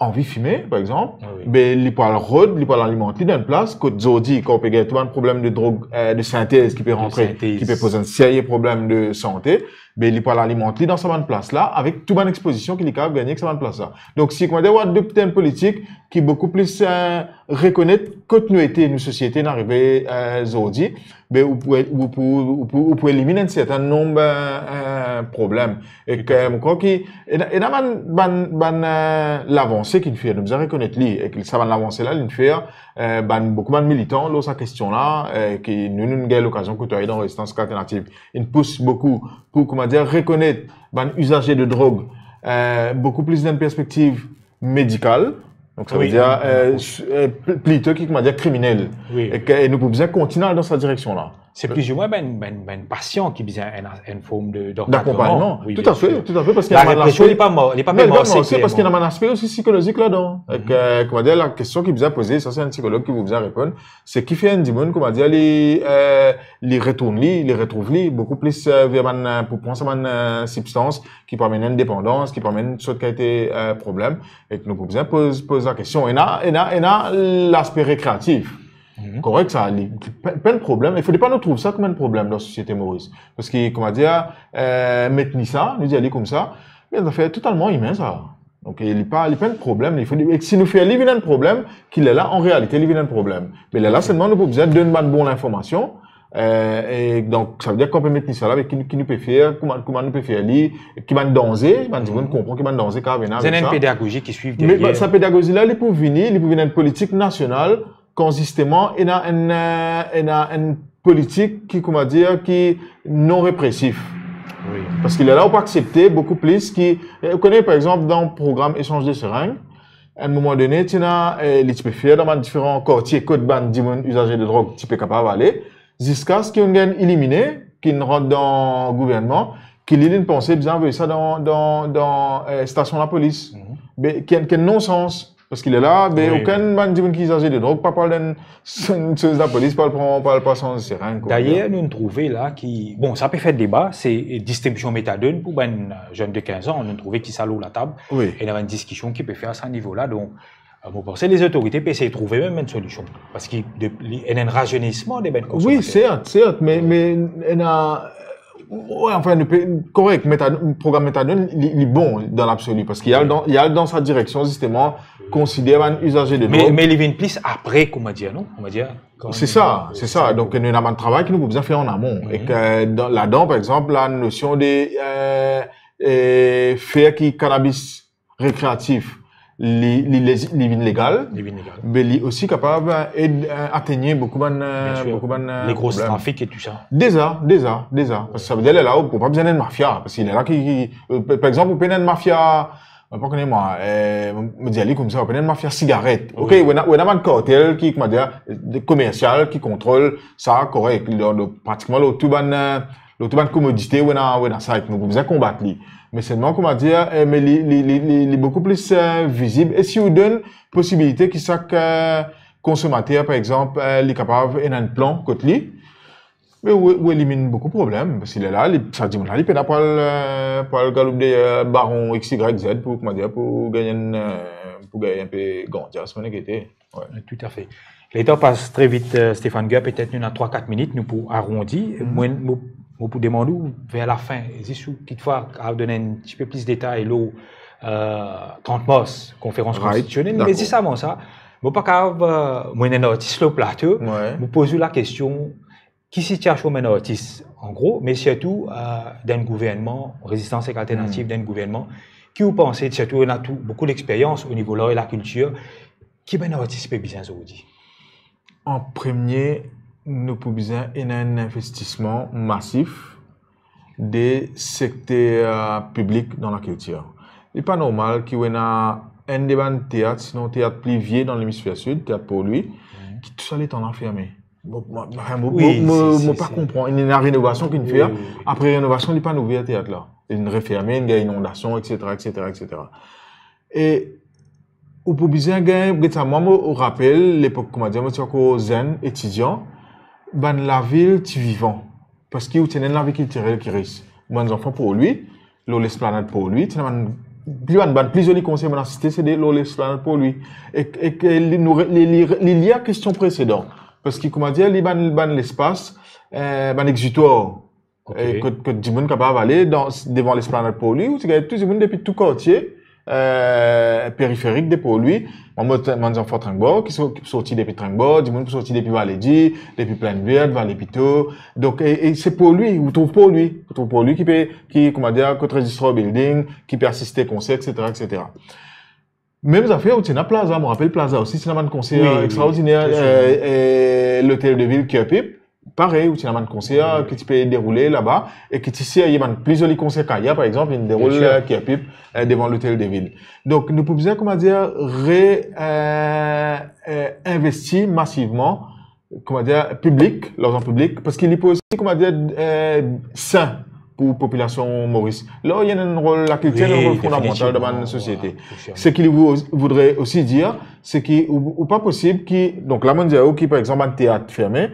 anvi fime, par egzanp, Wi, wi. Be li pou al rod, li pou al alimant li dan enn plas, kot zordi, kan ou pe gagn tou bann problem de drog, eh, de sintez ki pe De rantre, sintez. Ki pe poz enn serye problem de sante, be li pou al alimant li dan sa bann plas la, avek tou bann ekspozision ki li kapav gagne ek sa bann plas la. Donk, si, kouma dir, ou adopte enn politik ki boukou plis, eh, rekonet kot nou ete, nou sosiete, nou arive, eh, zordi, be ou pou, ou pou, ou pou, ou pou eliminn enn serten nonb, eh, eh, problem. Ek, Toutafe. Eh, mo krwar ki ena, ena bann, bann, bann, eh, lavanse ki'nn fer, nou bizin rekonet li, ek sa bann lavanse la, li'nn fer, eh, bann, boukou bann militan lor sa kestion la, eh, ki nou, nou gagn lokazion koutwaye dan Rezistans Alternativ. Inn pous boukou pou, kouma dir, rekonet bann izaze de drog, eh, boukou plis dan enn perspektiv medikal. Donk, savedir, Wi, eh, wi. S-, eh, pl-, plito ki, kouma dir, kriminel. Wi. Ek, e nou pou bizin kontigne al dan sa direksion la. Se plizoumwin bann, bann, bann pasian ki bizin enn, enn form de, d'ankadreman. D'akonpagnman. Wi, Toutafe, toutafe, paski ena bann laspe. La represion, li pa mor-, li pa pe marse, klerman. La represion, paski ena bann laspe osi sikolozik ladan. Ek, Mhm. eh, kouma dir, lakestion ki bizin poze, sa se enn sikolog ki pou bizin reponn, se kifer enn dimoun, kouma dir, li, eh, li retourn li, li retrouv li, boukou plis, eh, ver bann, eh, pou pran sa bann, eh, sibstans ki pou amenn enn depandans, ki pou amenn sort kalite, eh, problem, ek nou pou bizin poz, poz lakestion. Ena, ena, ena laspe rekreatif. Mhm. Korek sa, li, pe-, pa enn problem. E fode pa nou trouv sa kouma enn problem dan sosiete Moris. Paski, kouma dir, eh, met ni sa, nou dir li koumsa, me enn zafer totalman imin sa. Donk, e li pa, li pa enn problem, li fode, e si nou fer li vinn enn problem, ki lerla, an realite, li vinn enn problem. Me lerla, selman nou pou bizin donn bann bon linformasion, eh, e donk, savedir kan pe met ni sa la, me ki, ki nou pe fer, kouma, kouma nou pe fer li, ki bann danze, bann dimoun Mhm. konpran ki bann danze kapav vinn Zot avek ena enn sa. Pedagozi ki swiv Me, deryer. Sa pedagozi la, li pou vini, li pou vinn enn politik nasional, kan zisteman, ena enn, eh, ena enn politik ki, kouma dir, ki non represif. Wi. Paski lerla, ou pou aksepte boukou plis ki, eh, ou kone, par egzanp, dan program Echange de Seringues, a enn moman done, ti ena, eh, li ti pe fer dan bann diferan kartie kot bann dimoun izaze de drog ti pe kapav ale, ziskaske inn gagn ilimine, ki'nn rant dan gouvernman, ki li, li'nn panse bizin avoy sa dan, dan, dan, eh, stasion lapolis. Mhm. Be, ki enn, ki enn non-sans. Parski lerla, be, okenn bann dimoun ki izaze de drog pa pou al dan enn soz lapolis, pou al pran, pou al pran enn sereng, kwa. Dayer, nou trouve la ki, bon, sa pe fer deba, se distribision metadone pou bann zenn de kinz an, nou trouve ki sa lor latab, ena enn diskision ki pe fer a sa nivo la. Donk, euh, mo panse lezotorite pe esey trouve mem enn solision, parski de, li, ena enn razernisman de bann konsomater. Wi, sert, sert, me, me ena, wi, anfin, nou pe, korek, metadone, program metadone, li, li bon dan labsoli, parski li al dan, li al dan sa direksion, zisteman, konsider bann izaze de drog. Me, me li vinn plis apre, kouma dir, non? Kouma dir, kan... Se sa, se sa. Donk, nou ena bann travay ki nou pou bizin fer an amon. E ke dan, ladan, par exanp, la nosion de, euh, euh, fer ki kanabis rekreatif, li, li lezi-, li vinn legal, li vinn legal, me li osi kapav, euh, ed, euh, atenir boukou bann, euh, bien sir, boukou bann, euh, le gros problem. Trafik e tou sa. Deza, deza, deza. Parski sa ve dir, lerla, ou pa bizin enn mafia. Parski lerla ki, ki, euh, par, par exanp, ou pena enn mafia, mo pa kone mwa, euh, mo, mo dir li koumsa, ou pena enn mafia sigaret. Wi. Ok, ou ena, ou ena bann kartel ki, kouma dir, de komersial ki kontrol sa, korek. Lor, lor, pratikman, lor tou bann, euh, lor tou bann komodite, ou ena, ou ena sa, ek nou bizin konbat li. Me selman, kouma dir, eh, me li, li, li, li, li boukou plis, eh, vizib. E si ou donn posibilite ki sak, eh, konsomater, par exanp, eh, li kapav ena enn plan kot li, me ou, ou eliminn boukou problem. Parski lerla, li, sa dimoun la, li pena pou al, eh, pou al galoup deryer, eh, baron X Y Z pou, kouma dir, pou gagn enn, eh, pou gagn enpe ganja, sa mo gete. Wi. Toutafe. Letan pas tre vit, eh, Stéphane Guer, petet nou ena trwa, kat minit, nou pou arondi. Mhm. Mwa, mo, mo pou demann ou, ver lafin, zis ou kitfwa, kapav donn enn tipe plis detay lor, eh, trant mars, konferans konstitisionel. Right, dakor. Me zis avan sa, mo pa kapav, eh, mo ena enn artis lor plato, wi, mo poz ou lakestion, ki sitiasion bann artis, an gro, me sirtou, eh, dan enn gouvernman, Rezistans ek Alternativ, hmm, dan enn gouvernman, ki ou panse, sirtou, ena tou, boukou lexperyans o nivo lar e lakiltir, ki bann artis pe bizin zordi? An premie, nou pou bizin ena enn investisman masif de sekter, eh, piblik dan lakiltir. Li pa normal ki ou ena enn de bann teat, sinon teat pli vie dan lemisfer sid, Teat Port Louis, hmm, ki tou sa letan la ferme. Mo, mo, mo, wi, mo, mo, si, si, mo pa konpran. Ena renovasion ki'nn fer. Wi, wi, wi. Apre renovasion, li pa'nn ouver teat la. Li'nn referme, ena inondasion, et cetera, et cetera, et cetera. E ou pou bizin gagn, get sa, mwa, mo rapel lepok, kouma dir, mo ti ankor zenn, etidian, bann lavil ti vivan. Parski ou ti ena enn lavi kiltirel ki ris. Bann zanfan Port Louis, lor Lesplanad Port Louis, ti ena bann, pli bann, bann pli zoli konsert mo ena asiste, se de lor Lesplanad Port Louis. E, e, e li, nou re-, li, li, li lie a kestion presedan. Parski, kouma dir, li bann, bann lespas, eh, bann exutoire, ok, eh, kot, kot dimoun kapav ale dan, devan Lesplanad Port Louis, ou ti gagn tou dimoun depi tou kartie, eh, periferik de Port Louis. Mwa, mo, bann zanfan Tranquebar, ki so-, ki sorti depi Tranquebar, dimoun ki sorti depi Valedi, depi Plaine Verte, Vallée Pito. Donk, e, e se Port Louis, ou trouv Port Louis, ou trouv Port Louis ki pe, ki, kouma dir, kot Registrar Building, ki pe asiste konser, et cetera, et cetera. Mem zafer, ou ti ena Plaza, mo rapel Plaza osi, ti ena bann konser, wi, wi, extraordiner, bien sir, eh, eh, L'Hôtel de Ville, Kirpip, parey, ou ti ena bann konser, wi, ki ti pe deroule laba, e ki ti serye bann pli zoli konser ki ayer, par exanp, inn deroul, bien sir, eh, Kirpip, eh, devan L'Hôtel de Ville. Donk, nou pou bizin, kouma dir, re, eh, eh, investi masivman, kouma dir, piblik, larzan piblik, parski li pou osi, kouma dir, eh, sin pou popilasion Moris. La, ena enn rol, lakiltir ena enn rol fondamantal dan bann sosiete. Wi, definitivman. Wi, wi, wi. Seki li vou-, voudre osi dir, se ki ou, ou pa posib ki, donk la, mo dir ou ki, par exanp, bann teat ferme,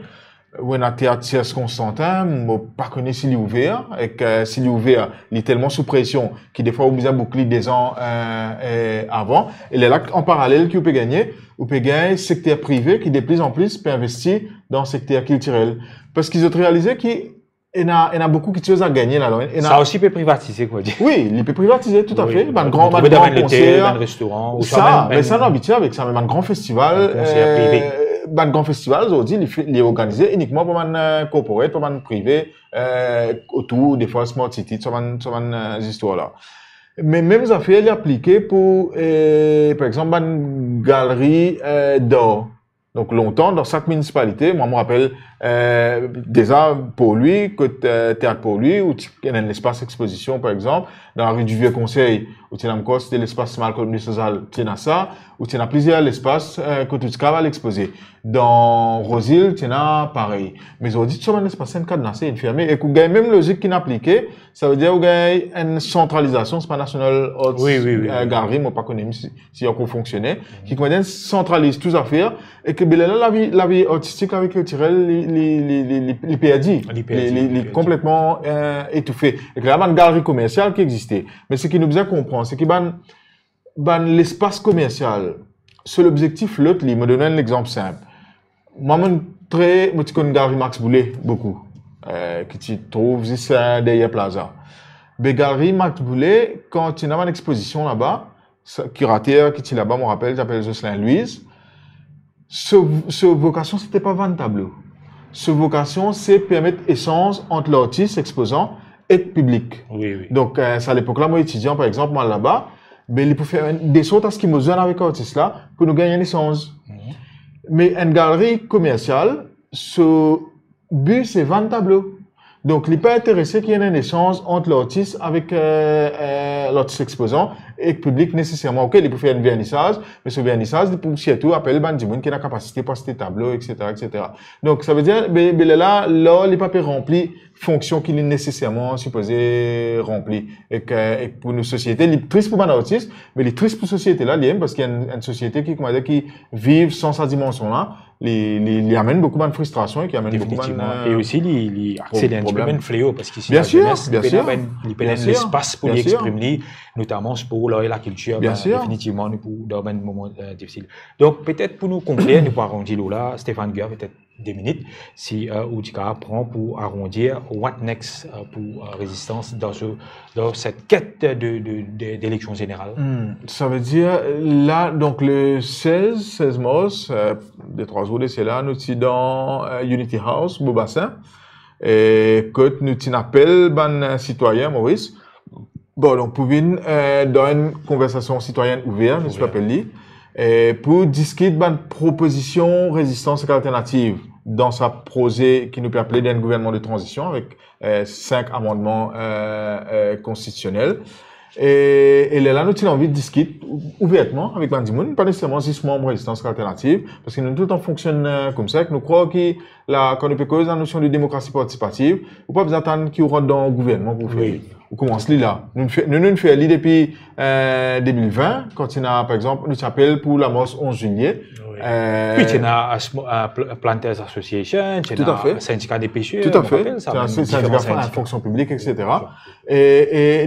ou ena teat Serge Constantin, mo pa kone si li ouver, ek, eh, si li ouver, li telman sou presion ki defwa ou bizin bouk li dezan, eh, eh, avan. E lerla, an paralel ki ou pe gagne, ou pe gagn sekter prive ki de pli an pli pe investi dan sekter kiltirel. Parski zot realize ki ena, ena boukou kiksoz a gagne ladan. Ena... Sa osi pe privatize, kouma dir. Wi, li pe privatize, toutafe. Wi, bann gran, bann gran konser, bann restoran, ou sa, sa mem, me sa, nou abitie avek sa, me bann gran festival, bann konser prive, eh, bann gran festival, zordi, li fe-, li organize inikman par bann, eh, corporate, par bann prive, eh, otour, defwa, Smart City, sa bann, sa bann, eh, zistwar la. Me mem zafer, li aplike pou, eh, par exanp, bann galeri, eh, d'ar. Donk, lontan, dan sak minisipalite, mwa, mo rapel, eh, deza, Port Louis, kot, eh, Teat Port Louis, ou ti ena enn lespas expozision, par exanp, dan la rue du Vieux Conseil, ou ti ena ankor, se te lespas Malcolm de Souza, ti ena sa, Ou ti ena plizier lespas, eh, kot ou ti kapav al expoze. Dan Rose Hill, ti ena parey. Me zordi, tou sa bann lespas inn kadnase, inn ferme. Ek ou gagn mem lozik ki'nn aplike, savedir ou gagn enn santralizasion, se pa National Arts, wi, wi, wi, eh, wi. Gallery, mo pa kone mem si, si ankor fonksione, ki, kouma dir, santraliz tou zafer, e ki, be lerla, lavi, lavi artistik, lavi kiltirel, li, li, li, li, li, li perdi. Li perdi, li, li, li li perdi. Konpletman, eh, etoufe. Ek la, bann galeri komersial ki existe. Me seki nou bizin konpran, seki bann, bann lespas komersial, so lobzektif lot li, mo donn enn lexanp sinp. Mwa, mo tre, mo ti konn Galeri Max Boulet boukou, eh, ki ti trouv zis, eh, deryer Plaza. Be Galeri Max Boulet, kan ti ena bann expozision laba, sa, kirater ki ti laba, mo rapel, li apel Jocelyn Louise. So, so vokasion, sete pa vann tablo. So vokasion, se permet esanz ant lartis, expozan, ek piblik. Wi, wi. Donk, eh, sa lepok la, mo etidian, par exanp, mo al laba, be li pou fer de sort aski mo zwenn avek artis la, pou nou gagn enn esanz. Mhm. Me enn galeri komersial, so bi se vann tablo. Donk, li pa interese ki ena enn esanz ant lartis avek, eh, eh, lartis expozan ek piblik neseserman. Ok, li pou fer enn vernisaz, me so vernisaz, li pou sirtou apel bann dimoun ki ena kapasite pou aste tablo, et cetera, et cetera. Donk, savedir, be, be lerla, lar li pa pe ranpli fonksion ki li neseserman sipoze ranpli. Ek, eh, ek pou nou sosiete, li tris pou bann artis, me li tris pou sosiete la, li mem, parski enn, enn sosiete ki, kouma dir, ki viv san sa dimansion la, li, li, li amenn boukou bann fristrasion e ki amenn boukou bann, definitivman, eh, e osi li, li akseler enn ti pe problem. Bann fleo, parski si lazenes, li pena bann, li pena enn lespas pou li exprim li, notaman spor, lar e lakiltir, ben, definitivman, nou pou dan bann moman, eh, difisil. Donk, petet pou nou konklir, nou pou arondi lor la, Stéphane Guerre, petet de minit, si, eh, ou ti kapav pran pou arondi, what next, eh, pou, eh, rezistans dan se, dan set ket de, de, de, deleksion zeneral? Hmm, savedir, la, donk, le sez, sez mars, eh, de trwa zour de sela, nou ti dan, eh, Unity House, Beau Bassin, e kot nou ti apel bann, eh, sitwayin Moris, bon, donk, pou vinn, eh, dan enn konversasion sitwayinn ouver, nou ti apel li, eh, pou diskit bann propozision rezistans ek alternativ dan sa proze ki nou pe apel enn gouvernman de tranzision avek, eh, sink amannman, eh, eh, konstitisionel. E, e lerla, nou ti anvi diskit ou-, ouvertman avek bann dimoun, pa neseserman zis manm Rezistans Alternativ, parski nou toultan fonksionn, eh, koumsa, ek nou krwar ki la, kan nou pe koz la nosion de demokrasi partisipativ, ou pa bizin atann ki ou rant dan gouvernman pou fer li. Wi. Ou koumans li la. Nou, nou fer, nou, nou fer li depi, eh, de mil vin, kan ti ena, par exanp, nou ti apel pou lamars onz zilie. Wi. Eh, wi, ti ena as-, eh, Pl-, Planters Association, ti ena Sindika de Peser, mo rapel sa, mem diferan sindika. Tout à fait. Ti ena sin-, sindika, fon-, fonksyon piblik, et cetera. E,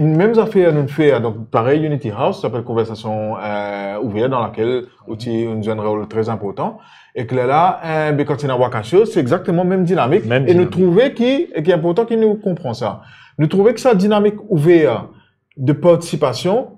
e mem zafer nou fer, donk, parey Unity House, sa apel konversasion, eh, ouver, dan lakel ou ti, ou zwe enn rol tre inportan. Ek lerla, eh, be, kan ti ena Wakasio, se exakteman mem dinamik. Mem dinamik. E nou trouve ki, e ki inportan ki nou konpran sa, nou trouve ki sa dinamik ouver de partisipasion,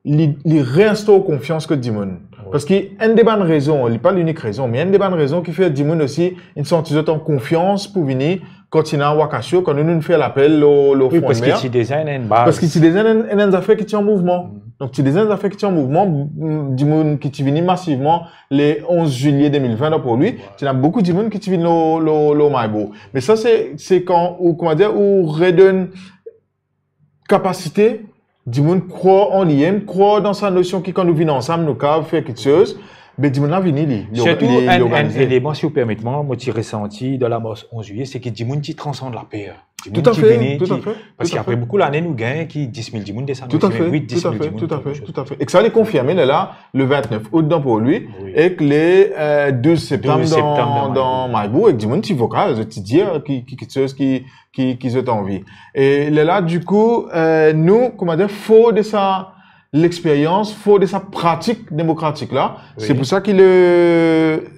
li, li reinstor konfians kot dimoun. Wi. Parski enn de bann rezon, li pa linik rezon, me enn de bann rezon ki fer dimoun osi inn santi zot an konfians pou vini, kan ti ena Wakasio, kan nou, nou fer lapel lor, lor Front Mer. Wi, parski ti deza ena enn baz. Parski ti deza ena enn, enn zafer ki ti an mouvman. Mm. Donk, ti deza enn zafer ki ti an mouvman, m-, dimoun ki ti vini masivman le onz zilie de mil vin, dan pou li, ti ena boukou dimoun ki ti vinn lor, lor, lor Mayboro. Me sa, se, se kan ou, kouma dir, ou redonn kapasite dimoun krwar an li mem, krwar dan sa nosion ki kan nou vinn ansam, nou kapav fer kiksoz, be dimoun la vini, li, li orga-, li, li organize. Sirtou enn, enn eleman, si ou permet mwa, mo ti resanti dan lamars onz zilie, se ki dimoun ti transand laper. Dimoun ti vini, ti, parski apre boukou lane, nou gagn ki dis mil dimoun desann, mem wit, dis mil dimoun, kiksoz. Tout à fait, tout à fait, tout à fait. Ek sa, li konfirme, lerla, le vintnef out dan pou li, wi, ek le, eh, douz septam dan, douz septam dan Mayboro, ek dimoun ti vokal, zot ti dir ki, ki, kiksoz ki, ki, ki zot anvi. E lerla, dikou, eh, nou, kouma dir, for de sa lexperyans, for de sa pratik demokratik la, wi, se pou sa ki le,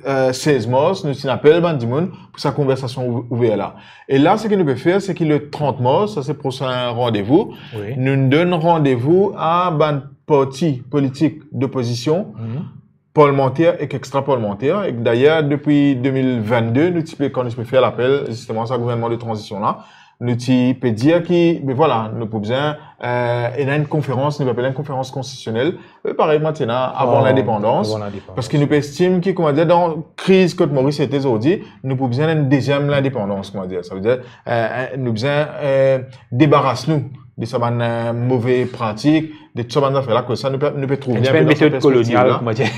eh, sez mars, nou ti apel bann dimoun pou sa konversasion ou-, ouver la. E la, seki nou pe fer, se ki le trant mars, sa se prosin randevou, wi, nou donn randevou a bann parti politik dopozision, mhm, parlmanter ek extra-parlmanter. Ek dayer, depi de mil vennde, nou ti pe, kan nou ti pe fer lapel, zisteman, sa gouvernman de tranzision la, nou ti pe dir ki, be vwala, nou pou bizin, eh, ena enn konferans, nou pe apel enn konferans konstitisionel, be parey, kouma ti ena avan lindepandans, avan lindepandans, parski nou pe estim ki, kouma dir, dan kriz kot Moris ete zordi, nou pou bizin enn deziem lindepandans, kouma dir. Savedir, eh, eh, nou bizin, eh, debaras nou de sa bann, eh, move pratik, de tou sa bann zafer la, kouma sa nou pe, nou pe trouve enn ti pe enn metod kolonial, kouma dir.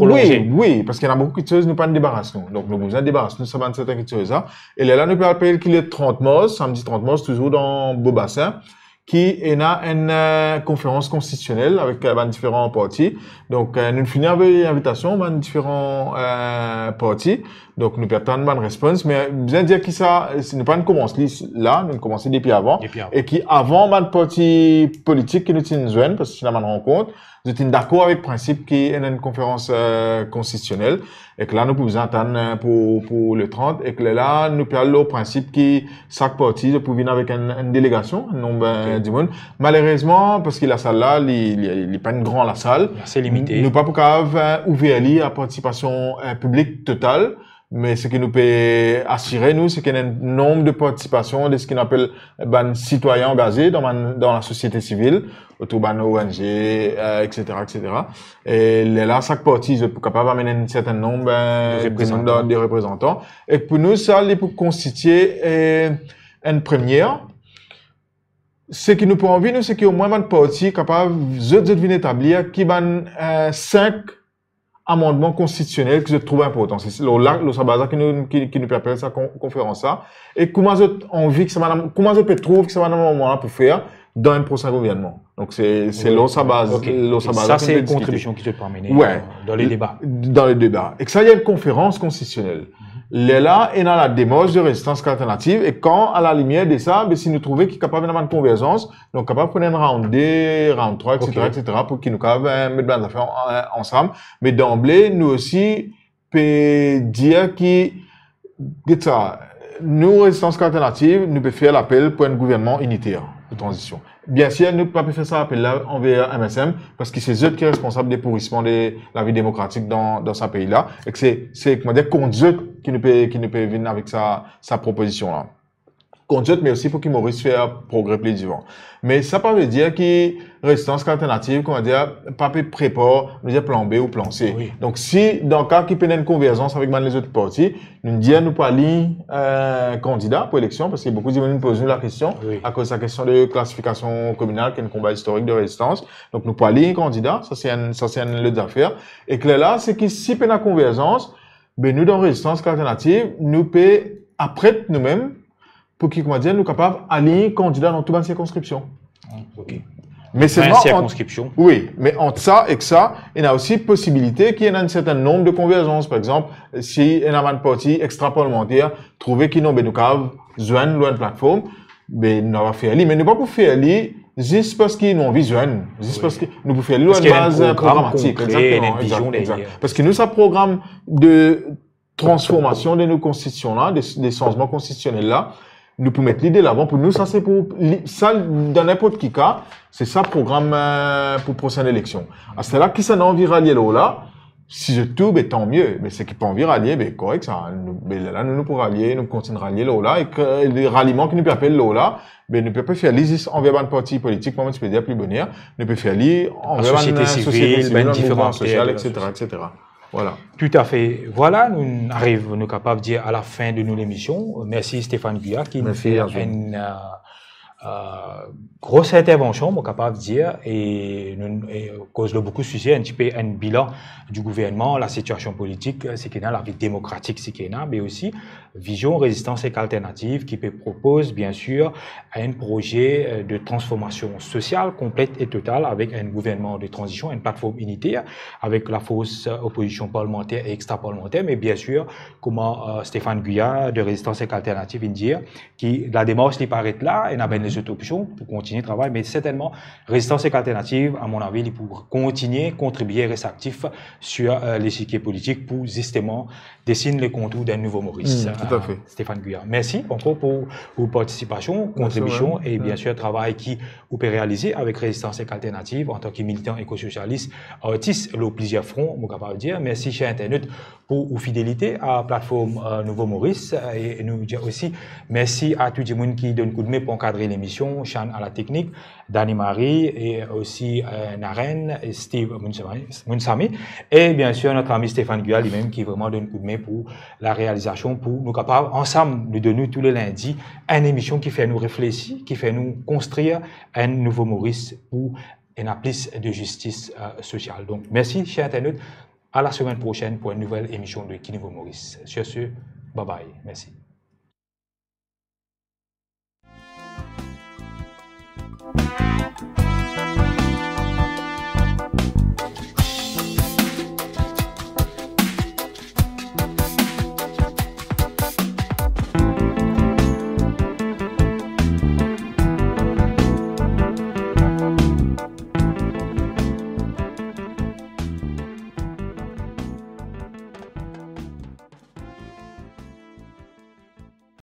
Wi, wi, parski ena boukou kiksoz nou pa'nn debaras nou. Donk nou bizin debaras nou sa bann sertin kiksoz la. E lerla nou pe rapel ki le trant mars, samdi trant mars, touzour dan Beau Bassin, ki ena enn, eh, konferans konstitisionel avek, eh, bann diferan parti. Donk, eh, nou fini avoy invitasion bann diferan, eh, parti. Donk nou pe atann bann respons, me bizin dir ki sa, si nou pa'nn koumans li la, nou koumans li depi avan. Depi avan. E ki avan bann parti politik ki nou ti zwenn, parski ti ena bann rankont, zot ti dakor avek prinsip ki ena enn konferans, eh, konstitisionel, e ki la nou pou bizin atann, eh, pou, pou le trant, e ki lerla nou pe al lor prinsip ki sak parti pou vinn avek enn, enn delegasion, enn nonb, eh, dimoun. Malerezman, parski lasal la, li, li, li pa enn gran lasal, ase limite. Nou pa pou kapav, eh, ouver li a partisipasion, eh, piblik total, me seki nou pe asire nou, se ki ena enn nonb de partisipasion de seki nou apel bann sitwayin angaze dan bann, dan lasosiete sivil, otour bann O N G, eh, et cetera, et cetera. E lerla, sak parti, zot pou kapav amenn enn sertin nonb, eh, de reprezantan. De reprezantan. E pou nou, sa, li pou konstitie, eh, enn premie. Seki nou pou anvi, nou, seki omwin bann parti kapav, zot, zot vinn etablir ki bann, eh, sink amannman konstitisionel ki zot trouv inportan. Se lor la, lor sa baz la ki nou, ki, ki nou pe apel sa kon-, konferans la. E kouma zot anvi ki sa bann, kouma zot pe trouv ki sa bann amannman la pou fer dan enn prosin gouvernman. Donk se, se lor sa baz, lor sa baz la ki nou pe diskite. Sa se kontribision ki zot pou amene, eh, dan le deba. Dan le deba. E ki sa, ena enn konferans konstitisionel. Lerla, ena la demars de Rezistans Ek Alternativ, e kan, a la limier de sa, be, si nou trouve ki kapav ena bann konverzans, donk kapav pran enn round de, round trwa, et cetera, et cetera, pou ki nou kapav, eh, met bann zafer an-, eh, ansam. Me danble, nou osi pe dir ki, get sa, nou, Rezistans Ek Alternativ, nou pe fer lapel pou enn gouvernman initer de tranzision. Biensir, nou pa pe fer sa lapel la anver M S M, parski se zot ki responsab de pourisman de lavi demokratik dan, dan sa pei la, e ki se, se, kouma dir, kont zot ki nou pe, ki nou pe vinn avek sa, sa propozision la. Kont zot, me osi pou ki Moris fer progre pli divan. Me sa pa ve dir ki Rezistans Ek Alternativ, kouma dir, pa pe prepar, nou dir, plan B ou plan C. Wi. Donk si, dan ka ki pena enn konverzans avek bann lezot parti, nou dir nou pou align, eh, kandida pou eleksion, parski boukou dimoun poz nou lakestion, wi, akoz sa kestion de klasifikasion kominal, ki enn konba istorik de rezistans. Donk nou pou align kandida, sa se enn, sa se enn lot zafer. E ki lerla, seki si pena konverzans, be nou dan Rezistans Ek Alternativ, nou pe apret noumem, pou ki, kouma dir, nou kapav align kandida dan tou bann sirkonskripsion. Ok. Me selman ant, sirkonskripsion. Wi, me ant sa ek sa, ena osi posibilite ki ena enn sertin nonb de konverzans. Par exanp, si ena bann parti extra parlemanter trouve ki non, be nou kapav zwenn lor enn platform, be nou va fer li. Me nou pa pou fer li zis parski nou anvi zwenn, zis, wi, parski nou pou fer li lor enn baz programatik. Parski ena enn program konkre, ena enn vizion deryer. Parski nou, sa program de transformasion de nou konstitision la, de, de sanzman konstisionel la, nou pou met li delavan. Pou nou, sa se pou li, sa, dan ninport ki ka, se sa program, eh, pou prosenn eleksion. Aster la, ki sa nou anvi ralie lor la, si zot tou, be tanmie. Me seki pa anvi ralie, be korek sa. Nou, be lerla, nou, nou pou ralie, nou kontign ralie lor la, e ki, eh, raliman ki nou pe apel lor la, be nou pe, pe fer li zis anver bann parti politik, kouma ti pe dir pli boner, nou pe fer li anver bann, eh, sosiete sivil, bann diferan akter, mouvman sosial, et cetera, et cetera. Vwala. Toutafe. Vwala, nou ariv, nou kapav dir, a la fin de nou lemision. Mersi Stéphane Guya ki finn fer enn, eh, eh, gro intervansion, mo kapav dir, e nou, e koz lor boukou size, enn tipe enn bilan di gouvernman, lasitiasion politik, seki ena, lavi demokratik, seki ena, me osi vizion Rezistans Ek Alternativ ki pe propoz, biensir, enn proze, eh, de transformasion sosial konplet e total avek enn gouvernman de tranzision, enn platform initer avek lafors, eh, opozision parlemanter e extra parlemanter, me biensir, kouma, eh, Stéphane Guya de Rezistans Ek Alternativ vinn dir, ki lademars li pa aret la, ena bann lezot opsion pou kontinie travay, me sertennman, Rezistans Ek Alternativ, a mon avi, li pou kontinie kontribie, res aktif sir, eh, lesiklie politik pou zisteman desinn le kontour d'enn nouvo Moris. Mm, toutafe. Eh, Stéphane Guya, mersi ankor pou, pou partisipasion, kontribision e biensir travay ki ou pe realize avek Rezistans Ek Alternativ antan ki militan ekososialis, artis lor plizier fron, mo kapav dir. Mersi, ser internot, pou ou fidelite a platform, eh, Nouvo Moris, eh, e nou dir osi mersi a tou dimoun ki donn koudme pou ankadre Emision, Shan à la technique, Dani Marie et aussi, euh, Naren et Steve Munsami, Munsami. Et bien sûr, notre ami Stéphane Guyal, lui-même, qui vraiment donne coup de main pour la réalisation, pour nous capables, ensemble, nous donner tous les lundis une émission qui fait nous réfléchir, qui fait nous construire un nouveau Maurice pour ena plis de justice, euh, sociale. Donc, merci, chers internautes. À la semaine prochaine pour une nouvelle émission de Ki Nouvo Moris. Sur ce, bye bye. Merci.